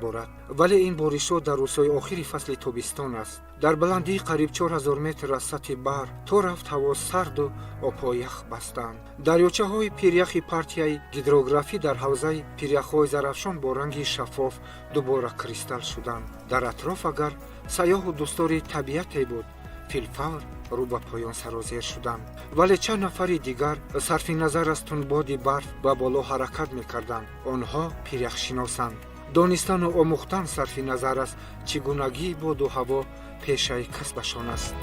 Меборад, вале ин боришҳо дар рӯзҳои охири фасли тобистон аст. Дар баландии қариб 4000 метр аз сатҳи баҳр то рафт ҳаво сарду обҳо ях бастанд. Дарёчаҳои пиряхи партияи гидрографӣ дар ҳавзаи пиряхҳои Зарафшон бо ранги шаффоф дубора кристалл шуданд. Дар атроф агар сайёҳу дӯстдори табиате буд, филфавр рӯ ба поён сарозер шуданд, вале чанд нафари дигар сарфи назар аз тунбоди барф ба боло ҳаракат мекарданд. Онҳо пиряхшиносанд. Донистану омӯхтан сарфи назар аз чӣ гунагии боду ҳаво пешаи касбашон аст.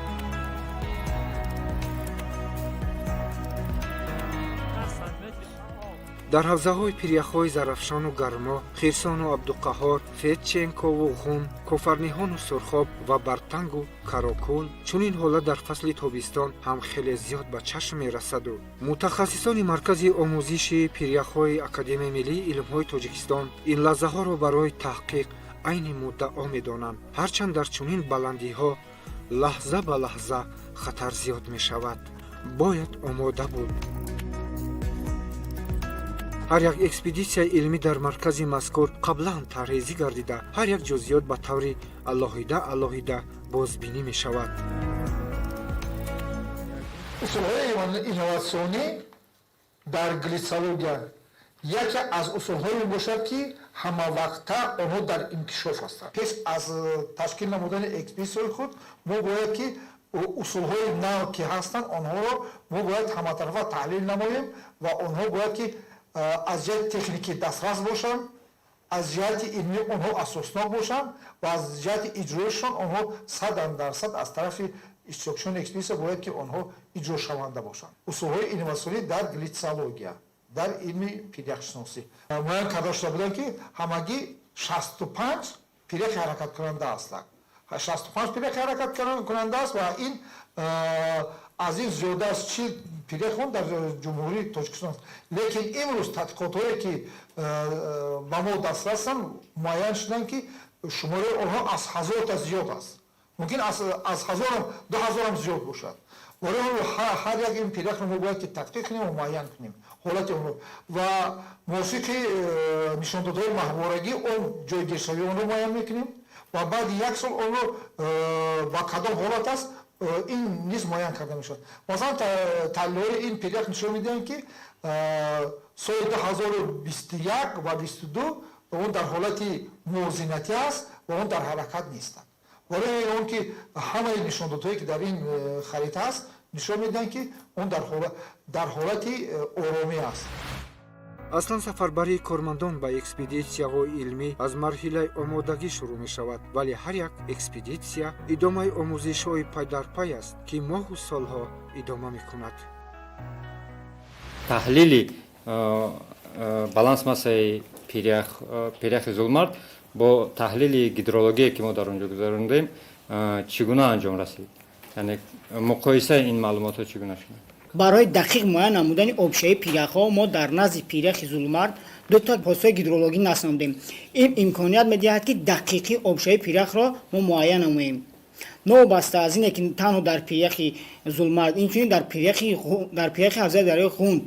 Дар ҳавзаҳои пиряхҳои Зарафшону Гармо, Хирсону Абдуқаҳор, Федченкову Ғун, Кофарниҳону Сурхоб ва Бартангу Карокул чунин ҳолат дар фасли тобистон ҳам хеле зиёд ба чашм мерасаду мутахассисони Маркази омӯзиши пиряхҳои Академияи миллии илмҳои Тоҷикистон ин лаҳзаҳоро барои таҳқиқ айни муддао медонанд. Ҳарчанд дар чунин баландиҳо лаҳза ба лаҳза хатар зиёд мешавад, бояд омода буд. Ҳар як экспедитсияи илмӣ дар маркази мазкур қаблан тарҳрезӣ гардида, ҳар як ҷузъиёт ба таври алоҳида алоҳида бозбинӣ мешавад. Усулҳои инноватсионӣ дар гляциология яке аз усулҳое мебошад, ки ҳамавақта онҳо дар инкишоф ҳастанд. Пеш аз ташкил намудани экспедитсияи худ мо бояд ки усулҳои нав ки ҳастанд, онҳоро мо бояд ҳаматарафа таҳлил намоем ва онҳо бояд ки аз ҷиҳати техникӣ дастрас бошанд, аз ҷиҳати илмӣ онҳо асоснок бошанд ва аз ҷиҳати иҷроишон онҳо 100% аз тарафи иштирокчиёни экспедитсия бояд ки онҳо иҷрошаванда бошанд. Усулҳои инноватсионӣ дар гляциология, дар илми пиряхшиносӣ муайян карда шуда буданд, ки ҳамагӣ 65 пиряхи ҳаракаткунанда ҳастанд. 65 пиряхи ҳаракаткунанда аст ва ин аз ин зиёда аз 40 пирях он дар Ҷумҳурии Тоҷикистон аст. Лекин имрӯз тадқиқотҳое ки ба мо дастрасанд, муайян шуданд, ки шумораи онҳо аз 1000та зиёд аст, мумкин аз ҳазорам, 2000ам зиёд бошад. Барои ҳар як ин пиряхро мо бояд ки тадқиқ кунем ва муайян кунем ҳолати онро ва мувофиқи нишондодҳои маҳворагӣ он ҷойгиршавии онро муайян мекунем ва баъди як сол онро ба кадом ҳолат аст, ин низ муайян карда мешавад. Масалан, таҳлилҳои ин пирях нишон медиҳанд, ки соли 2021 ва 22 он дар ҳолати мувозинатӣ аст ва он дар ҳаракат нестанд. Барои он ки ҳамаи нишондодҳое ки дар ин харита аст, нишон медиҳанд, ки он дар ҳолати оромӣ аст. Аслан сафарбарии кормандон ба экспедитсияҳои илмӣ аз марҳилаи омодагӣ шурӯъ мешавад, вале ҳар як экспедитсия идомаи омӯзишҳои пайдарпай аст, ки моҳу солҳо идома мекунад. Таҳлили баланс массаи пиряхи Зулмард бо таҳлили гидрологие, ки мо дар он ҷо гузарондем, чӣ гуна анҷом расид? Яъне муқоисаи ин маълумотҳо чӣ гуна шуданд? Барои дақиқ муайян намудани обшавии пиряхҳо мо дар назди пиряхи Зулмард дута постҳои гидрологӣ насб намудем. Ин имконият медиҳад, ки дақиқи обшавии пиряхро мо муайян намоем. Новобаста аз ине ки танҳо дар пиряхи Зулмард, инчунин дар пиряхи ҳавзаи дарёи Ғунд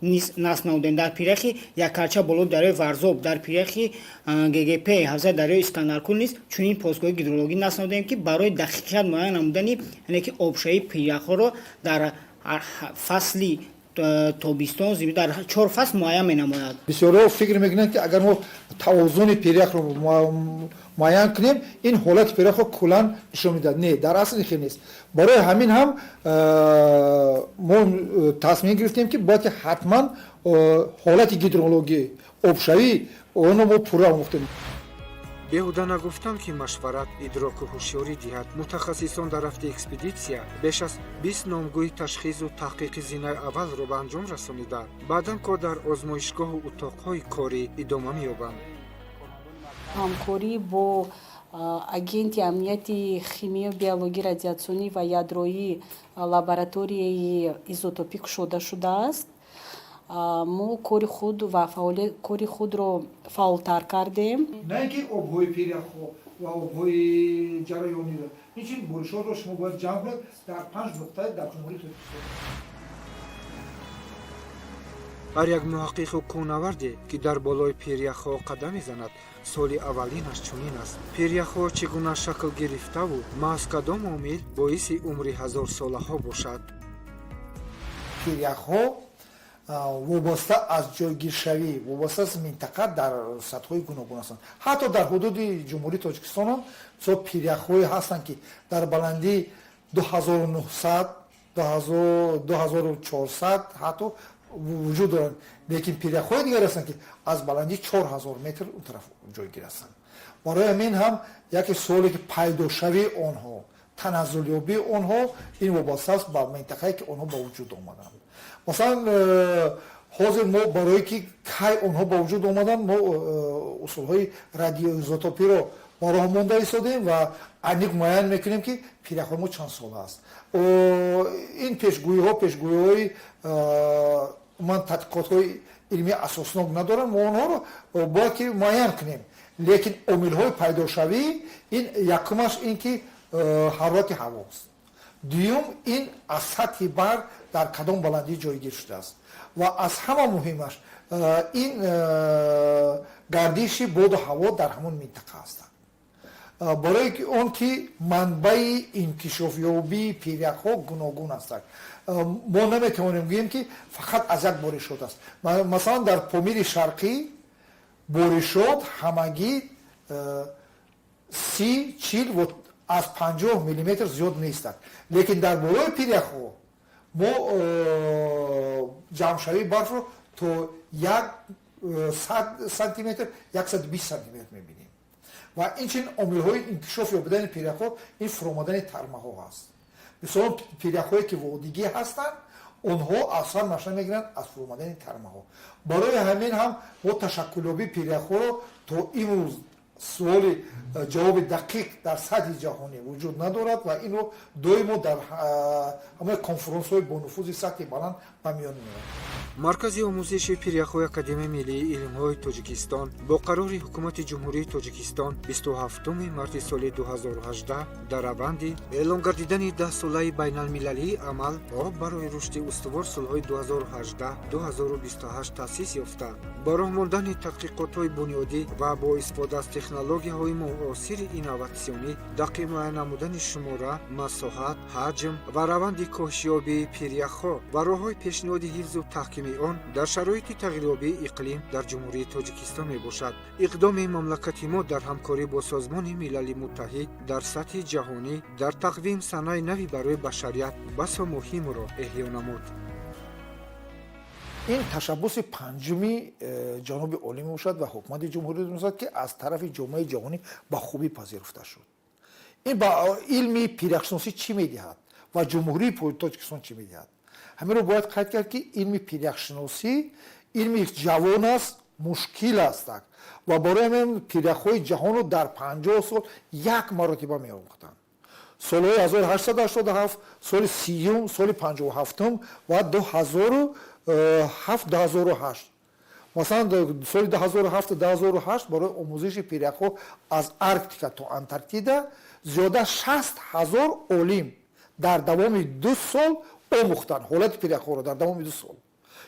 низ насб намудем, дар пиряхи Якарча болои дарёи Варзоб, дар пиряхи ГГП ҳавзаи дарёи Искандаркул низ чунин постгоҳи гидрологӣ насб намудем, ки барои дақиқият муайян намудани, яъне ки обшавии пиряхҳоро дар фасли тобистон, дар чор фасл муайян менамояд. Бисёриҳо фикр мекунанд, ки агар мо тавозуни пиряхро муайян кунем, ин ҳолати пиряхро куллан нишон медиҳад. Не, дар асл хел нест. Барои ҳамин ҳам мо тасмим гирифтем, ки бояд ки ҳатман ҳолати гидрологӣ, обшавӣ онро мо пурра омӯхтем. Беҳуда нагуфтам, ки машварат идроку ҳушёрӣ диҳад. Мутахассисон дар рафти экспедитсия беш аз 20 номгӯи ташхису таҳқиқи зинаи аввалро ба анҷом расонида, баъдан кор дар озмоишгоҳу утоқҳои корӣ идома меёбанд. Ҳамкорӣ бо Агенти амнияти химию биологӣ, радиатсионӣ ва ядроӣ лабораторияи изотопӣ кушода шудааст. Мо кори худ ва кори худро фаъолтар кардем. На ин ки обҳои пиряхҳо ва обҳои ҷараёниро, инчунин боришотро шумо бояд ҷамъ кунед дар панҷ нуқта дар Ҷумҳурии Тоҷикистон. Ҳар як муҳаққиқу кӯҳнаварде, ки дар болои пиряхҳо қадам мезанад, суоли аввалинаш чунин аст: пиряхҳо чӣ гуна шакл гирифтаву маҳз кадом омил боиси умри ҳазорсолаҳо бошад? Пиряхҳо вобаста аз ҷойгиршавӣ, вобаста аз минтақа дар сатҳҳои гуногун ҳастанд. Ҳатто дар ҳудуди Ҷумҳурии Тоҷикистонам мисол пиряхҳое ҳастанд, ки дар баландии 2900, 2400 ҳатто вуҷуд доранд, лекин пиряхҳои дигар ҳастанд, ки аз баландии 4000 метр он тараф ҷойгир ҳастанд. Барои ҳамин ҳам яке суоле, ки пайдошавии онҳо, таназзулёбии онҳо, ин вобаста аст ба минтақае, ки онҳо ба вуҷуд омаданд. Масалан, ҳозир мо барое ки кай онҳо ба вуҷуд омаданд, мо усулҳои радиоизотопиро ба роҳ монда истодем ва аниқ муайян мекунем, ки пиряхҳои мо чанд сола аст. Ин пешгӯиҳо пешгӯиҳои умуман тадқиқотҳои илмии асоснок надоранд. Мо онҳоро бояд ки муайян кунем, лекин омилҳои пайдошавӣ ин якумаш ин ки ҳарорати ҳавост, дуюм ин аз сатҳи баҳр дар кадом баландӣ ҷойгир шудааст ва аз ҳама муҳимаш ин гардиши боду ҳаво дар ҳамон минтақа ҳастанд. Барои он ки манбаи инкишофёбии пиряхҳо гуногун ҳастанд, мо наметавонем гӯем, ки фақат аз як боришот аст. Масалан, дар Помири Шарқӣ боришот ҳамагӣ 30, 40 ва аз 50 миллиметр зиёд нестанд, лекин дар болои пиряхҳо мо ҷамъшавии барфро то 100 сантиметр, 120 сантиметр мебинем. Ва инчунин омилҳои инкишоф ёбидани пиряхҳо ин фуромадани тармаҳо ҳаст. Мисолан, пиряхҳое, ки водигӣ ҳастанд, онҳо асосан манша мегиранд аз фуромадани тармаҳо. Барои ҳамин ҳам мо ташаккулёбии пиряхҳоро то имрӯз суоли ҷавоби дақиқ дар сатҳи ҷаҳонӣ вуҷуд надорад ва инро доимо дар ҳамаи конфронсҳои бонуфузи сатҳи баланд ба миён меояд. Маркази омӯзиши пиряхҳои Академияи миллии илмҳои Тоҷикистон бо қарори Ҳукумати Ҷумҳурии Тоҷикистон 27 марти соли 2018 дар раванди эълон гардидани 10-солаи байналмилалии амал «Об барои рушди устувор» солҳои 2018-2028 таъсис ёфта, ба роҳ мондани тадқиқотҳои бунёдӣ ва бо истифода аз технологияҳои муосири инноватсионӣ дақиқ муайян намудани шумора, масоҳат, ҳаҷм ва раванди коҳишёбии пиряхҳо ва роҳҳои пешниҳоди ҳифзу таҳкими он дар шароити тағйирёбии иқлим дар Ҷумҳурии Тоҷикистон мебошад. Иқдоми мамлакати мо дар ҳамкорӣ бо Созмони Милали Муттаҳид дар сатҳи ҷаҳонӣ дар тақвим санаи нави барои башарият басо муҳимро эҳё намуд. Ин ташаббуси панҷуми ҷаноби олӣ мебошад ва Ҳукумати Ҷумҳурӣ мебошад, ки аз тарафи ҷомеаи ҷаҳонӣ ба хубӣ пазируфта шуд. Ин ба илми пиряхшиносӣ чӣ медиҳад ва Ҷумҳурии Тоҷикистон чӣ медиҳад? Ҳаминро бояд қайд кард, ки илми пиряхшиносӣ илми ҷавон аст, мушкил аст ва барои ҳамин пиряхҳои ҷаҳонро дар 50 сол як маротиба меомӯхтанд: солҳои 1887, соли 30-юм, соли 57-ум ва 2007, 2008. Масалан, соли 2007, 2008 барои омӯзиши пиряхҳо аз Арктика то Антарктида зиёда 60 000 олим дар давоми 2 сол омӯхтанд ҳолати пиряхҳоро, дар давоми 2 сол,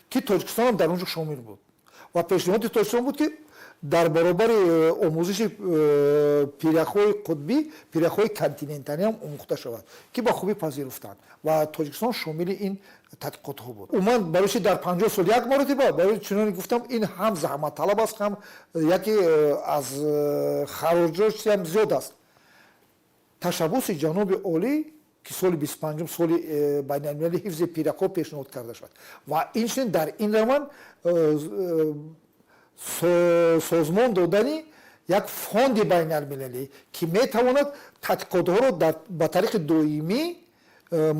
ки Тоҷикистонам дар он ҷо шомил буд. Ва пешниҳоди Тоҷикистон буд, ки дар баробари омӯзиши пиряхҳои қутбӣ пиряхҳои континенталӣ ҳам омӯхта шавад, ки ба хубӣ пазируфтанд ва Тоҷикистон шомили ин тадқиқотҳо буд. Умуман, барои чи дар 50 сол як маротиба? Барои чуноне гуфтам, ин ҳам заҳматталаб аст, ҳам яке аз хароҷотам зиёд аст. Ташаббуси ҷаноби олӣ, ки соли 25-ум соли байналмилалии ҳифзи пиряхҳо пешниҳод карда шуд ва инчунин дар ин раванд созмон додани як фонди байналмилалӣ, ки метавонад тадқиқотҳоро ба тариқи доимӣ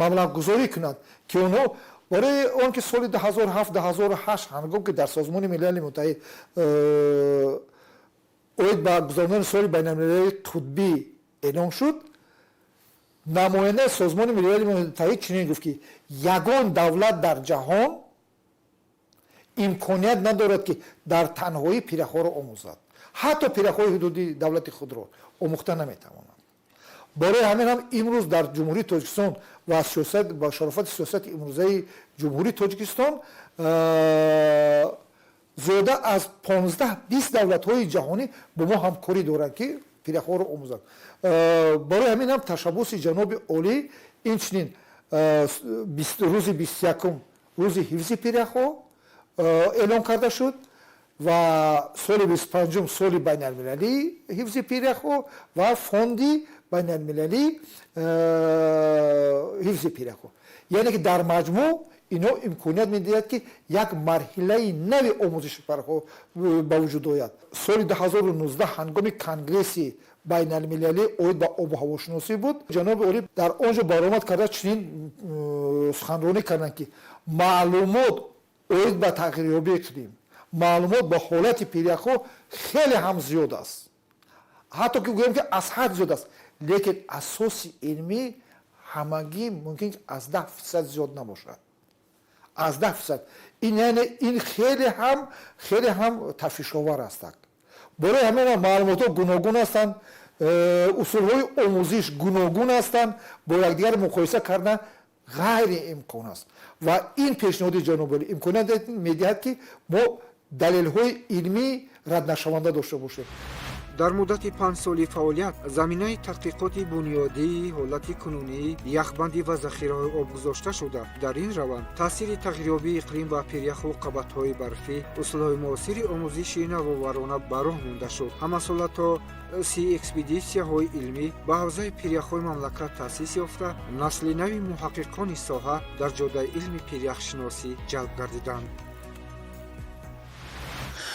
маблағгузорӣ кунад, ки онҳо барои он ки соли 2007, 2008, ҳангом ки дар Созмони Милали Муттаҳид оид ба гузарондани соли байналмилалии қутбӣ эълон шуд, намояндаи Созмони Милали Муттаҳид чунин гуфт, ки ягон давлат дар ҷаҳон имконият надорад, ки дар танҳоӣ пиряхҳоро омӯзад, ҳатто пиряхҳои ҳудуди давлати худро омӯхта наметавонад. Барои ҳамин ҳам имрӯз дар Ҷумҳурии Тоҷикистон ва сиёсат ба шарофати сиёсати имрӯзаи Ҷумҳурии Тоҷикистон зиёда аз 15-20 давлатҳои ҷаҳонӣ бо мо ҳамкорӣ доранд, ки пиряхҳоро омӯзанд. Барои ҳамин ҳам ташаббуси ҷаноби олӣ инчунин рӯзи 21-ум рӯзи ҳифзи пиряхҳо эълон карда шуд ва соли 25-ум соли байналмилалии ҳифзи пиряхҳо ва фонди байналмилалии ҳифзи пиряхҳо. Яъне ки дар маҷмӯъ ино имконият медиҳад, ки як марҳилаи нави омӯзиши пиряхҳо ба вуҷуд ояд. Соли 2019 ҳангоми конгресси байналмилалӣ оид ба обу ҳавошиносӣ буд, ҷаноби олӣ дар он ҷо баромад карда, чунин суханронӣ карданд, ки маълумот оид ба тағйирёбии иқлим, маълумот ба ҳолати пиряхҳо хеле ҳам зиёд аст, ҳатто ки гӯем, ки аз ҳад зиёд аст, лекин асоси илмӣ ҳамагӣ мумкин аз 10% зиёд набошад, аз 10%. Ин яъне ин хеле ҳам ташвишовар астак. Барои ҳамин маълумотҳо гуногун ҳастанд, усулҳои омӯзиш гуногун ҳастанд, бо якдигар муқоиса кардан ғайриимкон аст. Ва ин пешниҳоди ҷаноби олӣ имконият медиҳад, ки мо далелҳои илмӣ раднашаванда дошта бошем. Дар муддати 5 соли фаъолият заминаи тадқиқоти бунёдии ҳолати кунунии яхбандӣ ва захираҳои об гузошта шуда, дар ин раванд таъсири тағйирёбии иқлим ба пиряху қабатҳои барфӣ, усулҳои муосири омӯзиши навоварона ба роҳ монда шуд. Ҳамасола то 30 экспедитсияҳои илмӣ ба ҳавзаи пиряхҳои мамлакат таъсис ёфта, насли нави муҳаққиқони соҳа дар ҷодаи илми пиряхшиносӣ ҷалб гардиданд.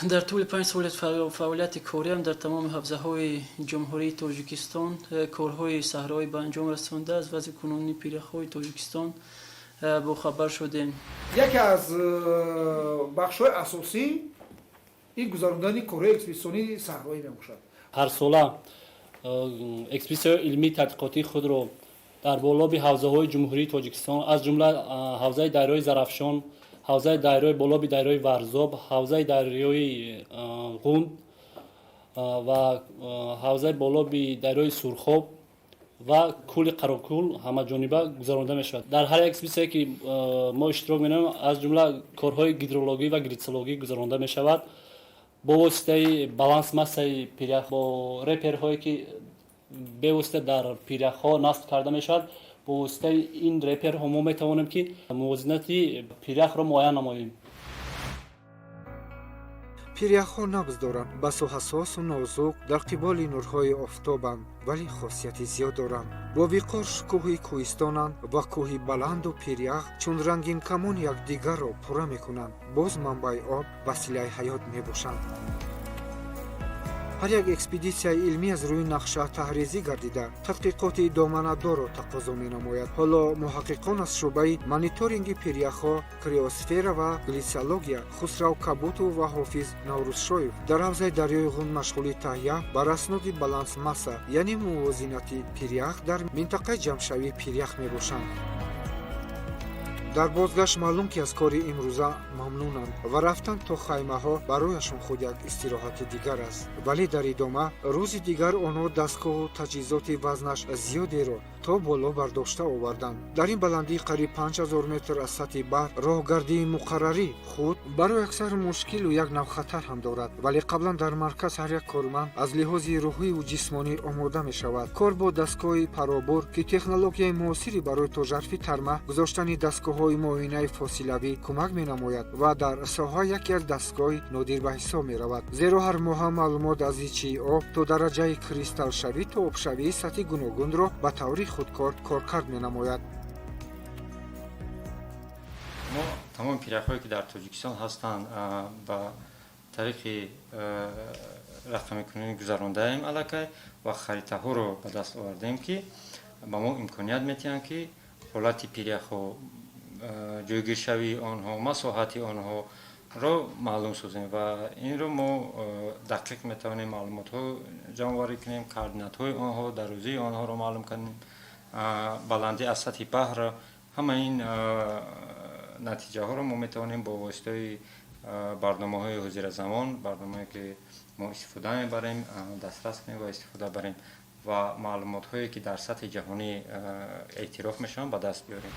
Дар тӯли 5 соли фаъолияти кориам дар тамоми ҳавзаҳои Ҷумҳурии Тоҷикистон корҳои саҳроӣ ба анҷом расонда, аз вазъи кунунии пиряхҳои Тоҷикистон бохабар шудем. Яке аз бахшҳои асосӣ ин гузарондани корҳои экспедитсионии саҳроӣ мебошад. Ҳарсола экспедитсияҳои илмии тадқиқотии худро дар болоби ҳавзаҳои Ҷумҳурии Тоҷикистон, аз ҷумла ҳавзаи дарёи Зарафшон, ҳавзаи дарёи болоби дарёи Варзоб, ҳавзаи дарёи Ғунд ва ҳавзаи болоби дарёи Сурхоб ва кӯли Қарокӯл ҳамаҷониба гузаронида мешавад. Дар ҳар як экспедитсияе, ки мо иштирок менамоем, аз ҷумла корҳои гидрологӣ ва гляциологӣ гузаронида мешавад бо воситаи баланс массаи пирях, бо реперҳое, ки бевосита дар пиряхҳо насб карда мешавад. Бо воситаи ин реперҳо мо метавонем, ки мувозинати пиряхро муайян намоем. Пиряхҳо набз доранд, басо ҳассосу нозук дар қиболи нурҳои офтобанд, вале хосияти зиёд доранд. Бо виқор шукӯҳи кӯҳистонанд ва кӯҳи баланду пирях чун рангинкамон якдигарро пурра мекунанд, боз манбаи об, василаи ҳаёт мебошанд. Ҳар як экспедитсияи илмӣ аз рӯи нақша таҳризӣ гардида, тадқиқоти доманадорро тақозо менамояд. Ҳоло муҳаққиқон аз шӯъбаи мониторинги пиряхҳо, криосфера ва гляциология Хусрав Кабутов ва Ҳофиз Наврӯзшоев дар ҳавзаи дарёи Ғунд машғули таҳия бар асноди баланс масса, яъне мувозинати пирях дар минтақаи ҷамъшавии пирях мебошанд. Дар бозгашт маълум, ки аз кори имрӯза мамнунанд ва рафтан то хаймаҳо барояшон худ як истироҳати дигар аст. Вале дар идома рӯзи дигар онҳо дастгоҳу таҷҳизоти вазнаш зиёдеро то боло бардошта оварданд. Дар ин баландии қариб 5000 метр аз сатҳи баҳр роҳгардии муқаррарӣ худ барои аксар мушкилу як нав хатар ҳам дорад. Вале қаблан дар марказ ҳар як корманд аз лиҳози рӯҳиву ҷисмонӣ омода мешавад. Кор бо дастгоҳи паробур, ки технологияи муосири барои то жарфи тарма гузоштани дастгоҳҳои муоинаи фосилавӣ кӯмак менамояд ва дар соҳа яке аз дастгоҳи нодир ба ҳисоб меравад, зеро ҳар моҳа маълумот аз зичии об то дараҷаи кристаллшавӣ то обшавии сатҳи гуногунро ба таври худкор коркард менамояд. Мо тамоми пиряхҳое, ки дар Тоҷикистон ҳастанд, ба тариқи рақамикунонӣ гузарондаем аллакай ва харитаҳоро ба даст овардем, ки ба мо имконият медиҳанд, ки ҳолати пиряхҳо, ҷойгиршавии онҳо, масоҳати онҳоро маълум созем. Ва инро мо дақиқ метавонем маълумотҳо ҷамъоварӣ кунем, координатҳои онҳо, дарозии онҳоро маълум кунем, баландӣ аз сатҳи баҳрро. Ҳама ин натиҷаҳоро мо метавонем бо воситаи барномаҳои ҳозиразамон, барномае, ки мо истифода мебарем, дастрас кунем ва истифода барем. Ва маълумотҳое, ки дар сатҳи ҷаҳонӣ эътироф мешаванд, ба даст биёрем.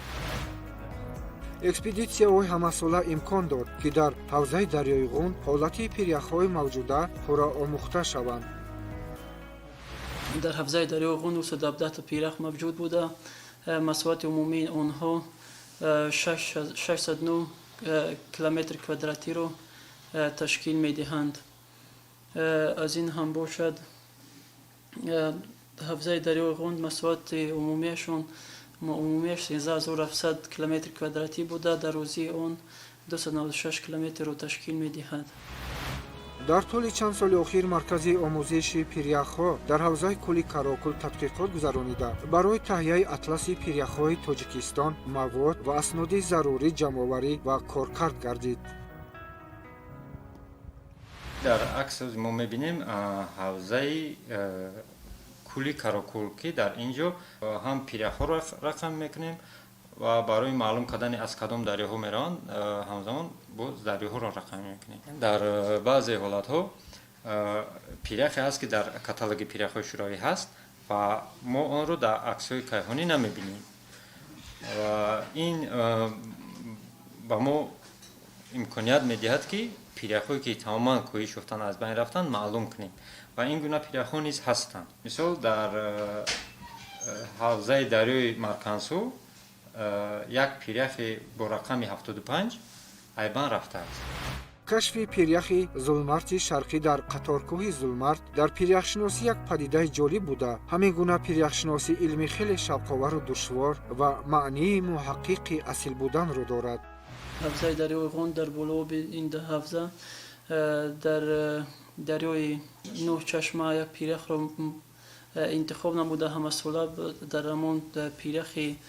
Экспедитсияҳои ҳамасола имкон дод, ки дар ҳавзаи дарёи Ғунд ҳолати пиряхҳои мавҷуда пурра омӯхта шаванд. Дар ҳавзаи дарёи Ғунд 917 пирях мавҷуд буда, масоҳати умумии онҳо 609 километр квадратиро ташкил медиҳанд. Аз ин ҳам бошад, ҳавзаи дарёи Ғунд масоҳати умумиаш 13 700 километр квадратӣ буда, дарозии он 296 километрро ташкил медиҳад. Дар тӯли чанд соли охир Маркази омӯзиши пиряхҳо дар ҳавзаи кӯли Карокул тадқиқот гузаронида, барои таҳияи атласи пиряхҳои Тоҷикистон мавод ва асноди зарурӣ ҷамъоварӣ ва коркард гардид. Дар акс мо мебинем ҳавзаи кӯли Карокул, ки дар ин ҷо ҳам пиряхҳоро рақам мекунем ва барои маълум кардани, аз кадом дарёҳо мераванд, ҳамзамон боз дарёҳоро рақам мекунем. Дар баъзе ҳолатҳо пиряхе ҳаст, ки дар каталоги пиряхҳои шӯравӣ ҳаст ва мо онро дар аксҳои кайҳонӣ намебинем ва ин ба мо имконият медиҳад, ки пиряхҳое, ки тамоман коҳиш ёфтанд, аз байн рафтанд, маълум кунем ва ин гуна пиряхҳо низ ҳастанд. Мисол, дар ҳавзаи дарёи Маркансу як пиряхи бо рақами 75 айбан рафтааст. Кашфи пиряхи Зулмарти Шарқӣ дар қаторкӯҳи Зулмарт дар пиряхшиносӣ як падидаи ҷолиб буда, ҳамин гуна пиряхшиносӣ илми хеле шавқовару душвор ва маънии муҳаққиқи асил буданро дорад. Ҳавзаи дарёи Ғунд, дар болооби ин ҳавза, дар дарёи Нӯҳ Чашма як пиряхро интихоб намуда, ҳамасола дар ҳамон пиряхи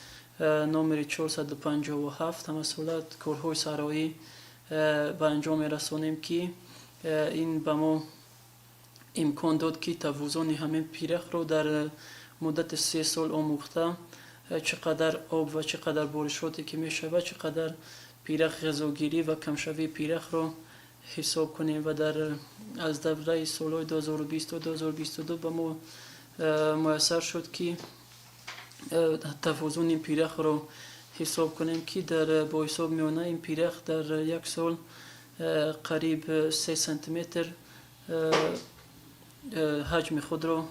номери 457 ҳамасола корҳои саҳроӣ ба анҷом мерасонем, ки ин ба мо имкон дод, ки тавозуни ҳамин пиряхро дар муддати 3 сол омӯхта, чӣ қадар об ва чӣ қадар боришоте ки мешавад, чӣ қадар пирях ғизогирӣ ва камшавии пиряхро ҳисоб кунем. Ва дар аз давраи солҳои 2020 то 2022 ба мо муяссар шуд, ки тавозуни ин пиряхро ҳисоб кунем, ки дар бо ҳисоб миёна ин пирях дар як сол қариб 3 сантиметр ҳаҷми худро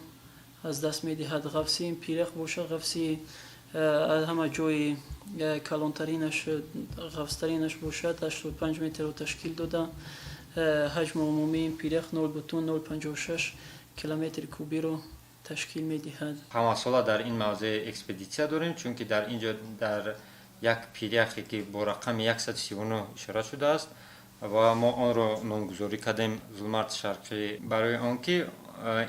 аз даст медиҳад. Ғафси ин пирях боша, ғафси ҳама ҷои калонтаринаш, ғафстаринаш бошад, 85 метрро ташкил дода, ҳаҷми умумии ин пирях 0,056 километри кубиро ташкил медиҳад. Ҳамасола дар ин мавзеъ экспедитсия дорем, чунки дар ин ҷо дар як пиряхе, ки бо рақами 139 ишора шудааст ва мо онро номгузорӣ кардем Зулмарти Шарқӣ, барои он ки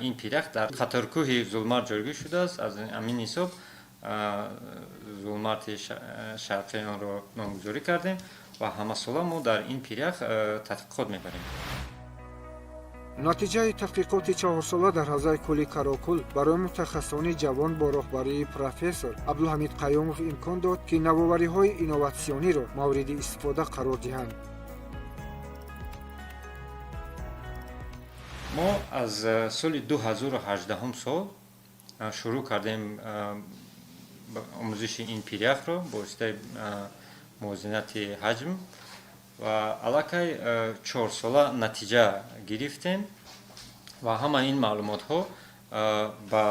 ин пирях дар қаторкӯҳи Зулмарт ҷойгир шудааст, аз ҳамин ҳисоб Зулмарти Шарқӣ онро номгузорӣ кардем ва ҳамасола мо дар ин пирях тадқиқот мебарем. Натиҷаи таҳқиқоти чаҳорсола дар ҳавзаи кӯли Карокул барои мутахассисони ҷавон бо роҳбарии профессор Абдулҳамид Қаюмов имкон дод, ки навовариҳои инноватсиониро мавриди истифода қарор диҳанд. Мо аз соли 2018 сол шурӯъ кардем омӯзиши ин пиряхро бо воситаи мувозинати ҳаҷм ва аллакай 4сола натиҷа гирифтем ва ҳама ин маълумотҳо ба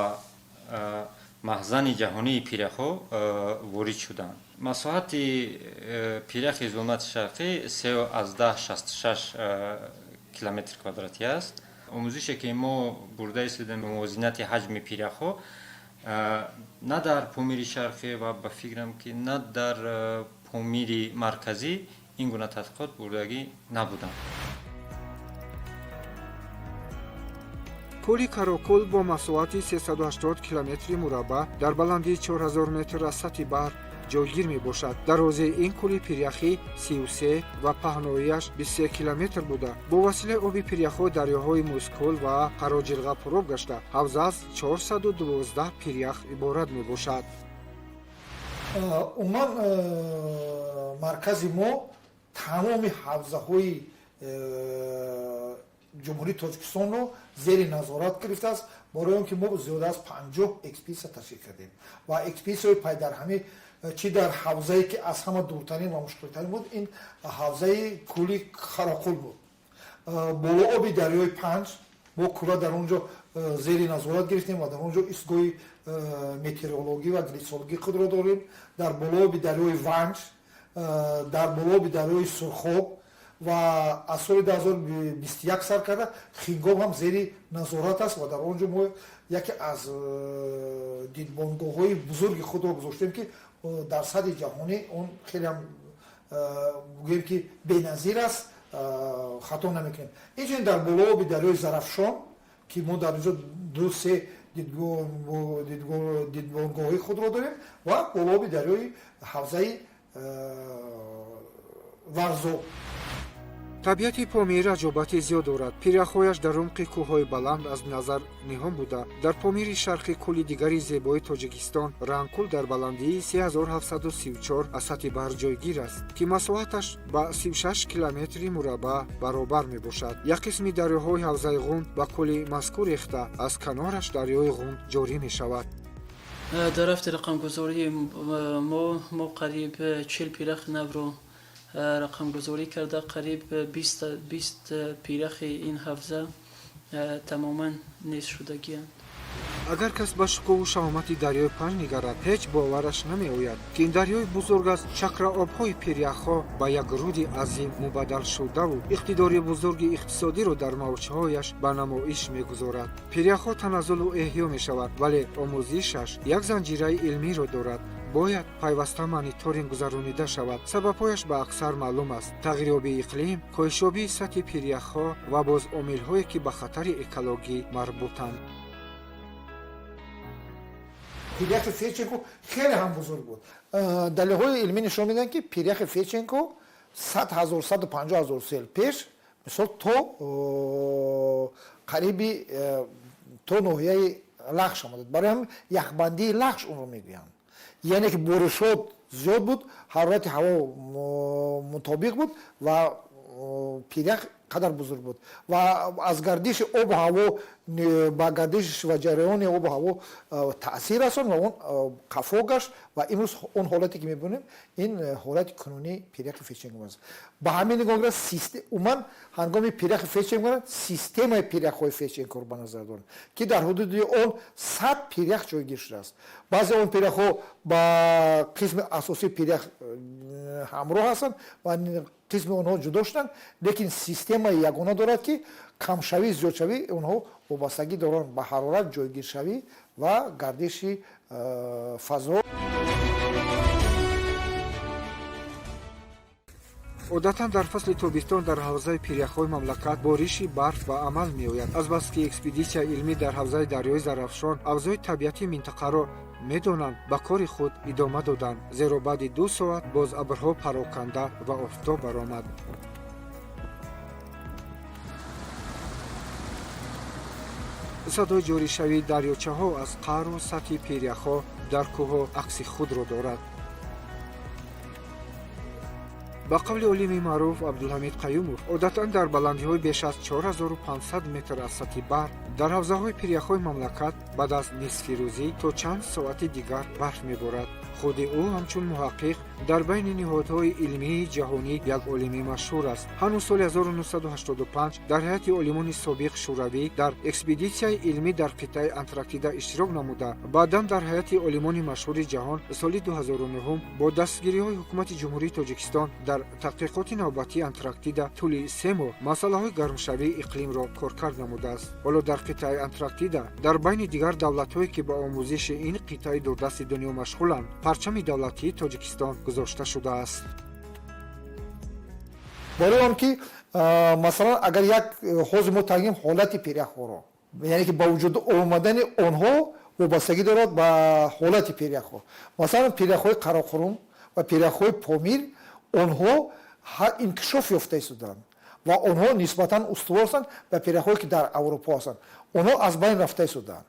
маҳзани ҷаҳонии пиряхҳо ворид шуданд. Масоҳати пиряхи Зулмати Шарқӣ 3,66 километр квадратӣ аст. Омӯзише, ки мо бурда истодем, мувозинати ҳаҷми пиряхҳо, на дар Помири Шарқӣ ва ба фикрам, ки на дар Помири Марказӣ ин гуна тадқиқот бурдагӣ набуданд. Кӯли Карокул бо масоҳати 380 километри мураббаъ дар баландии 4000 метр аз сатҳи баҳр ҷойгир мебошад. Дарозии ин кӯли пиряхӣ 33 ва паҳноияш 23 километр буда, бо василаи оби пиряхҳо дарёҳои Музкӯл ва Қароҷилға пуроб гашта, ҳавза аз 412 пирях иборат мебошад. Умуман, маркази мо тамоми ҳавзаҳои Ҷумҳурии Тоҷикистонро зери назорат гирифтааст. Барои он ки мо зиёда аз 50 экспедитсия ташкил кардем ва экспедитсияҳои пайдарҳамӣ, чӣ дар ҳавзае, ки аз ҳама дуртарин ва мушкилтарин буд, ин ҳавзаи кӯли Қарақул буд, болооби дарёи Панҷ. Мо кӯла дар он ҷо зери назорат гирифтем ва дар он ҷо истгоҳи метеорологӣ ва глитсологии худро дорем. Дар болооби дарёи Ванҷ, дар болооби дарёи Сурхоб ва аз соли 2021 сар карда Хингоб ҳам зери назорат аст ва дар он ҷо мо яке аз дидбонгоҳҳои бузурги худро гузоштем, ки дар сатҳи ҷаҳонӣ он хеле ҳам, гӯем ки, беназир аст, хато намекунем. Инчунин дар болооби дарёи Зарафшон, ки мо дар инҷо ду се дидбонгоҳҳои худро дорем, ва болооби дарёи ҳавзаи Варзоб. Табиати Помир аҷобати зиёд дорад. Пиряхҳояш дар умқи кӯҳҳои баланд аз назар ниҳон буда, дар Помири Шарқӣ кӯли дигари зебои Тоҷикистон, Рангкӯл, дар баландии 3734 аз сатҳи баҳр ҷойгир аст, ки масоҳаташ ба 36 километри мураббаъ баробар мебошад. Як қисми дарёҳои ҳавзаи Ғунд ба кӯли мазкур рехта, аз канораш дарёи Ғунд ҷорӣ мешавад. Дар рафти рақамгузории мо қариб 40 пиряхи навро рақамгузорӣ карда, қариб 20 пиряхи ин ҳавза тамоман нест шудагианд. Агар кас ба шукӯҳу шаҳомати дарёи Панҷ нигарад, ҳеҷ бовараш намеояд, ки ин дарёи бузург аз чакраобҳои пиряхҳо ба як руди азим мубаддал шудаву иқтидори бузурги иқтисодиро дар мавҷҳояш ба намоиш мегузорад. Пиряхҳо таназзулу эҳё мешавад, вале омӯзишаш як занҷираи илмиро дорад. Бояд пайваста мониторинг гузаронида шавад. Сабабҳояш ба аксар маълум аст: тағйирёбии иқлим, коҳишёбии сатҳи пиряхҳо ва боз омилҳое, ки ба хатари экологӣ марбутанд. Пиряхи Федченко хеле ҳам бузург буд. Далелҳои илмӣ нишон медиҳанд, ки пиряхи Федченко 100 000, 150 000 сол пеш, мисол, то қариби то ноҳияи Лахш омадад. Барои ҳамин яхбандии Лахш онро мегӯянд, яъне ки боришот зиёд буд, ҳарорати ҳаво мутобиқ буд ва пирях қадар бузург буд ва аз гардиши обу ҳаво ба гардиш ва ҷараёни обу ҳаво таъсир расон ва он қафо гашт. Ва имрӯз он ҳолате, ки мебинем, ин ҳолати кунунии пиряхи Федченко аст. Ба ҳамин нигоҳ, умуман ҳангоми пиряхи Федченко системаи пиряхҳои Федченкоро ба назар дорем, ки дар ҳудуди он 100 пирях ҷойгир шудааст. Баъзе он пиряхҳо ба қисми асосии пирях ҳамроҳ ҳастанд ва қисми онҳо ҷудо шуданд, лекин системаи ягона дорад, ки камшавӣ, зиёдшавӣ онҳо вобастагӣ доранд ба ҳарорат, ҷойгиршавӣ ва гардиши фазо. Одатан дар фасли тобистон дар ҳавзаи пиряхҳои мамлакат бориши барф ба амал меояд. Азбаски экспедитсияи илмӣ дар ҳавзаи дарёи Зарафшон авзои табиати минтақаро медонанд, ба кори худ идома доданд, зеро баъди 2 соат боз абрҳо пароканда ва офтоб баромад. Садои ҷоришавии дарёчаҳо аз қаъру сатҳи пиряхҳо дар кӯҳҳо акси худро дорад. Ба қавли олими маъруф Абдулҳамид Қаюмов, одатан дар баландиҳои беш аз 4500 метр аз сатҳи баҳр дар ҳавзаҳои пиряхҳои мамлакат баъд аз нисфирӯзӣ то чанд соати дигар барф меборад. Худи ӯ ҳамчун муҳаққиқ дар байни ниҳодҳои илмии ҷаҳонӣ як олими машҳур аст. Ҳанӯз соли 1985 дар ҳайати олимони собиқ шӯравӣ дар экспедитсияи илмӣ дар қитъаи Антарктида иштирок намуда, баъдан дар ҳайати олимони машҳури ҷаҳон соли 2009 бо дастгириҳои Ҳукумати Ҷумҳурии Тоҷикистон дар таҳқиқоти навбатии Антарктида тӯли 3 моҳ масъалаҳои гармшавии иқлимро коркард намудааст. Ҳоло дар қитъаи Антарктида дар байни дигар давлатҳое, ки ба омӯзиши ин қитъаи дурдасти дунё машғуланд, парчами давлатии Тоҷикистон гузошта шудааст. Барои он ки, масалан, агар як ҳозир мо тагим ҳолати пиряхҳоро, яъне ки ба вуҷуд омадани онҳо вобастагӣ дорад ба ҳолати пиряхҳо. Масалан, пиряхҳои Қароқурум ва пиряхҳои Помир, онҳо инкишоф ёфта истоданд ва онҳо нисбатан устувор ҳастанд ба пиряхҳое, ки дар Аврупо ҳастанд. Онҳо аз байн рафта истоданд.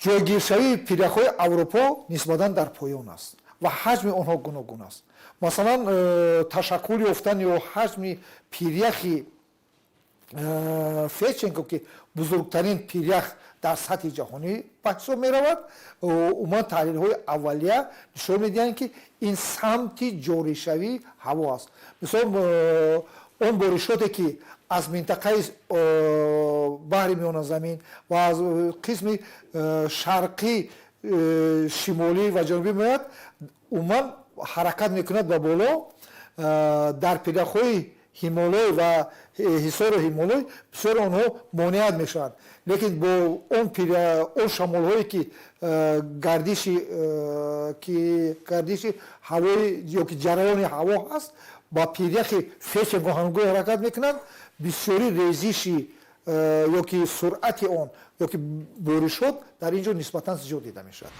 Ҷойгиршавии пиряхҳои Аврупо нисбатан дар поён аст ва ҳаҷми онҳо гуногун аст. Масалан, ташаккул ёфтан ё ҳаҷми пиряхи Федченко, ки бузургтарин пирях Дар сатҳи ҷаҳонӣ ба ҳисоб меравад. Умуман, таҳлилҳои аввалия нишон медиҳанд, ки ин самти ҷоришавии ҳаво аст. Мисол, он боришоте, ки аз минтақаи баҳри Миёназамин ва аз қисми шарқӣ, шимолӣ ва ҷанубӣ меояд, умуман ҳаракат мекунад ба боло. Дар пиряхҳои Ҳимолой ва Ҳисору Ҳимолой бисёри онҳо монеат мешаванд, лекин бо он шамолҳое, ки гардиши ҳавои ёки ҷараёни ҳаво ҳаст, ба пиряхи Федченко ҳангои ҳаракат мекунанд, бисёри резиши ёки суръати он ёки боришот дар ин ҷо нисбатан зиёд дида мешавад.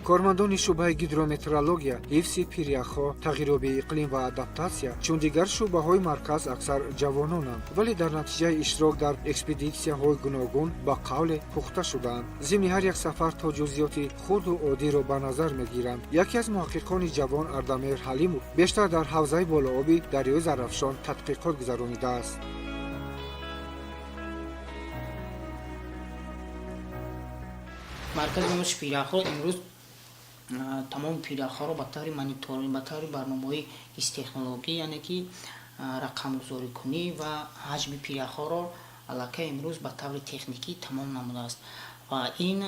Кормандони шӯъбаи гидрометеорология, ҳифзи пиряхҳо, тағйирёбии иқлим ва адаптатсия, чун дигар шӯъбаҳои марказ, аксар ҷавононанд, вале дар натиҷаи иштирок дар экспедитсияҳои гуногун ба қавле пухта шудаанд. Зимни ҳар як сафар то ҷузъиёти хурду оддиро ба назар мегиранд. Яке аз муҳаққиқони ҷавон, Ардамеҳр Ҳалимов, бештар дар ҳавзаи болооби дарёи Зарафшон тадқиқот гузаронидааст. Маркази омӯзиши пиряхҳо имрӯз тамоми пиряхҳоро ба таври мониторинг, ба таври барномаҳои гистехнологӣ, яъне ки рақамгузорикунӣ ва ҳаҷми пиряхҳоро аллакай имрӯз ба таври техникӣ тамом намудааст. Ва ин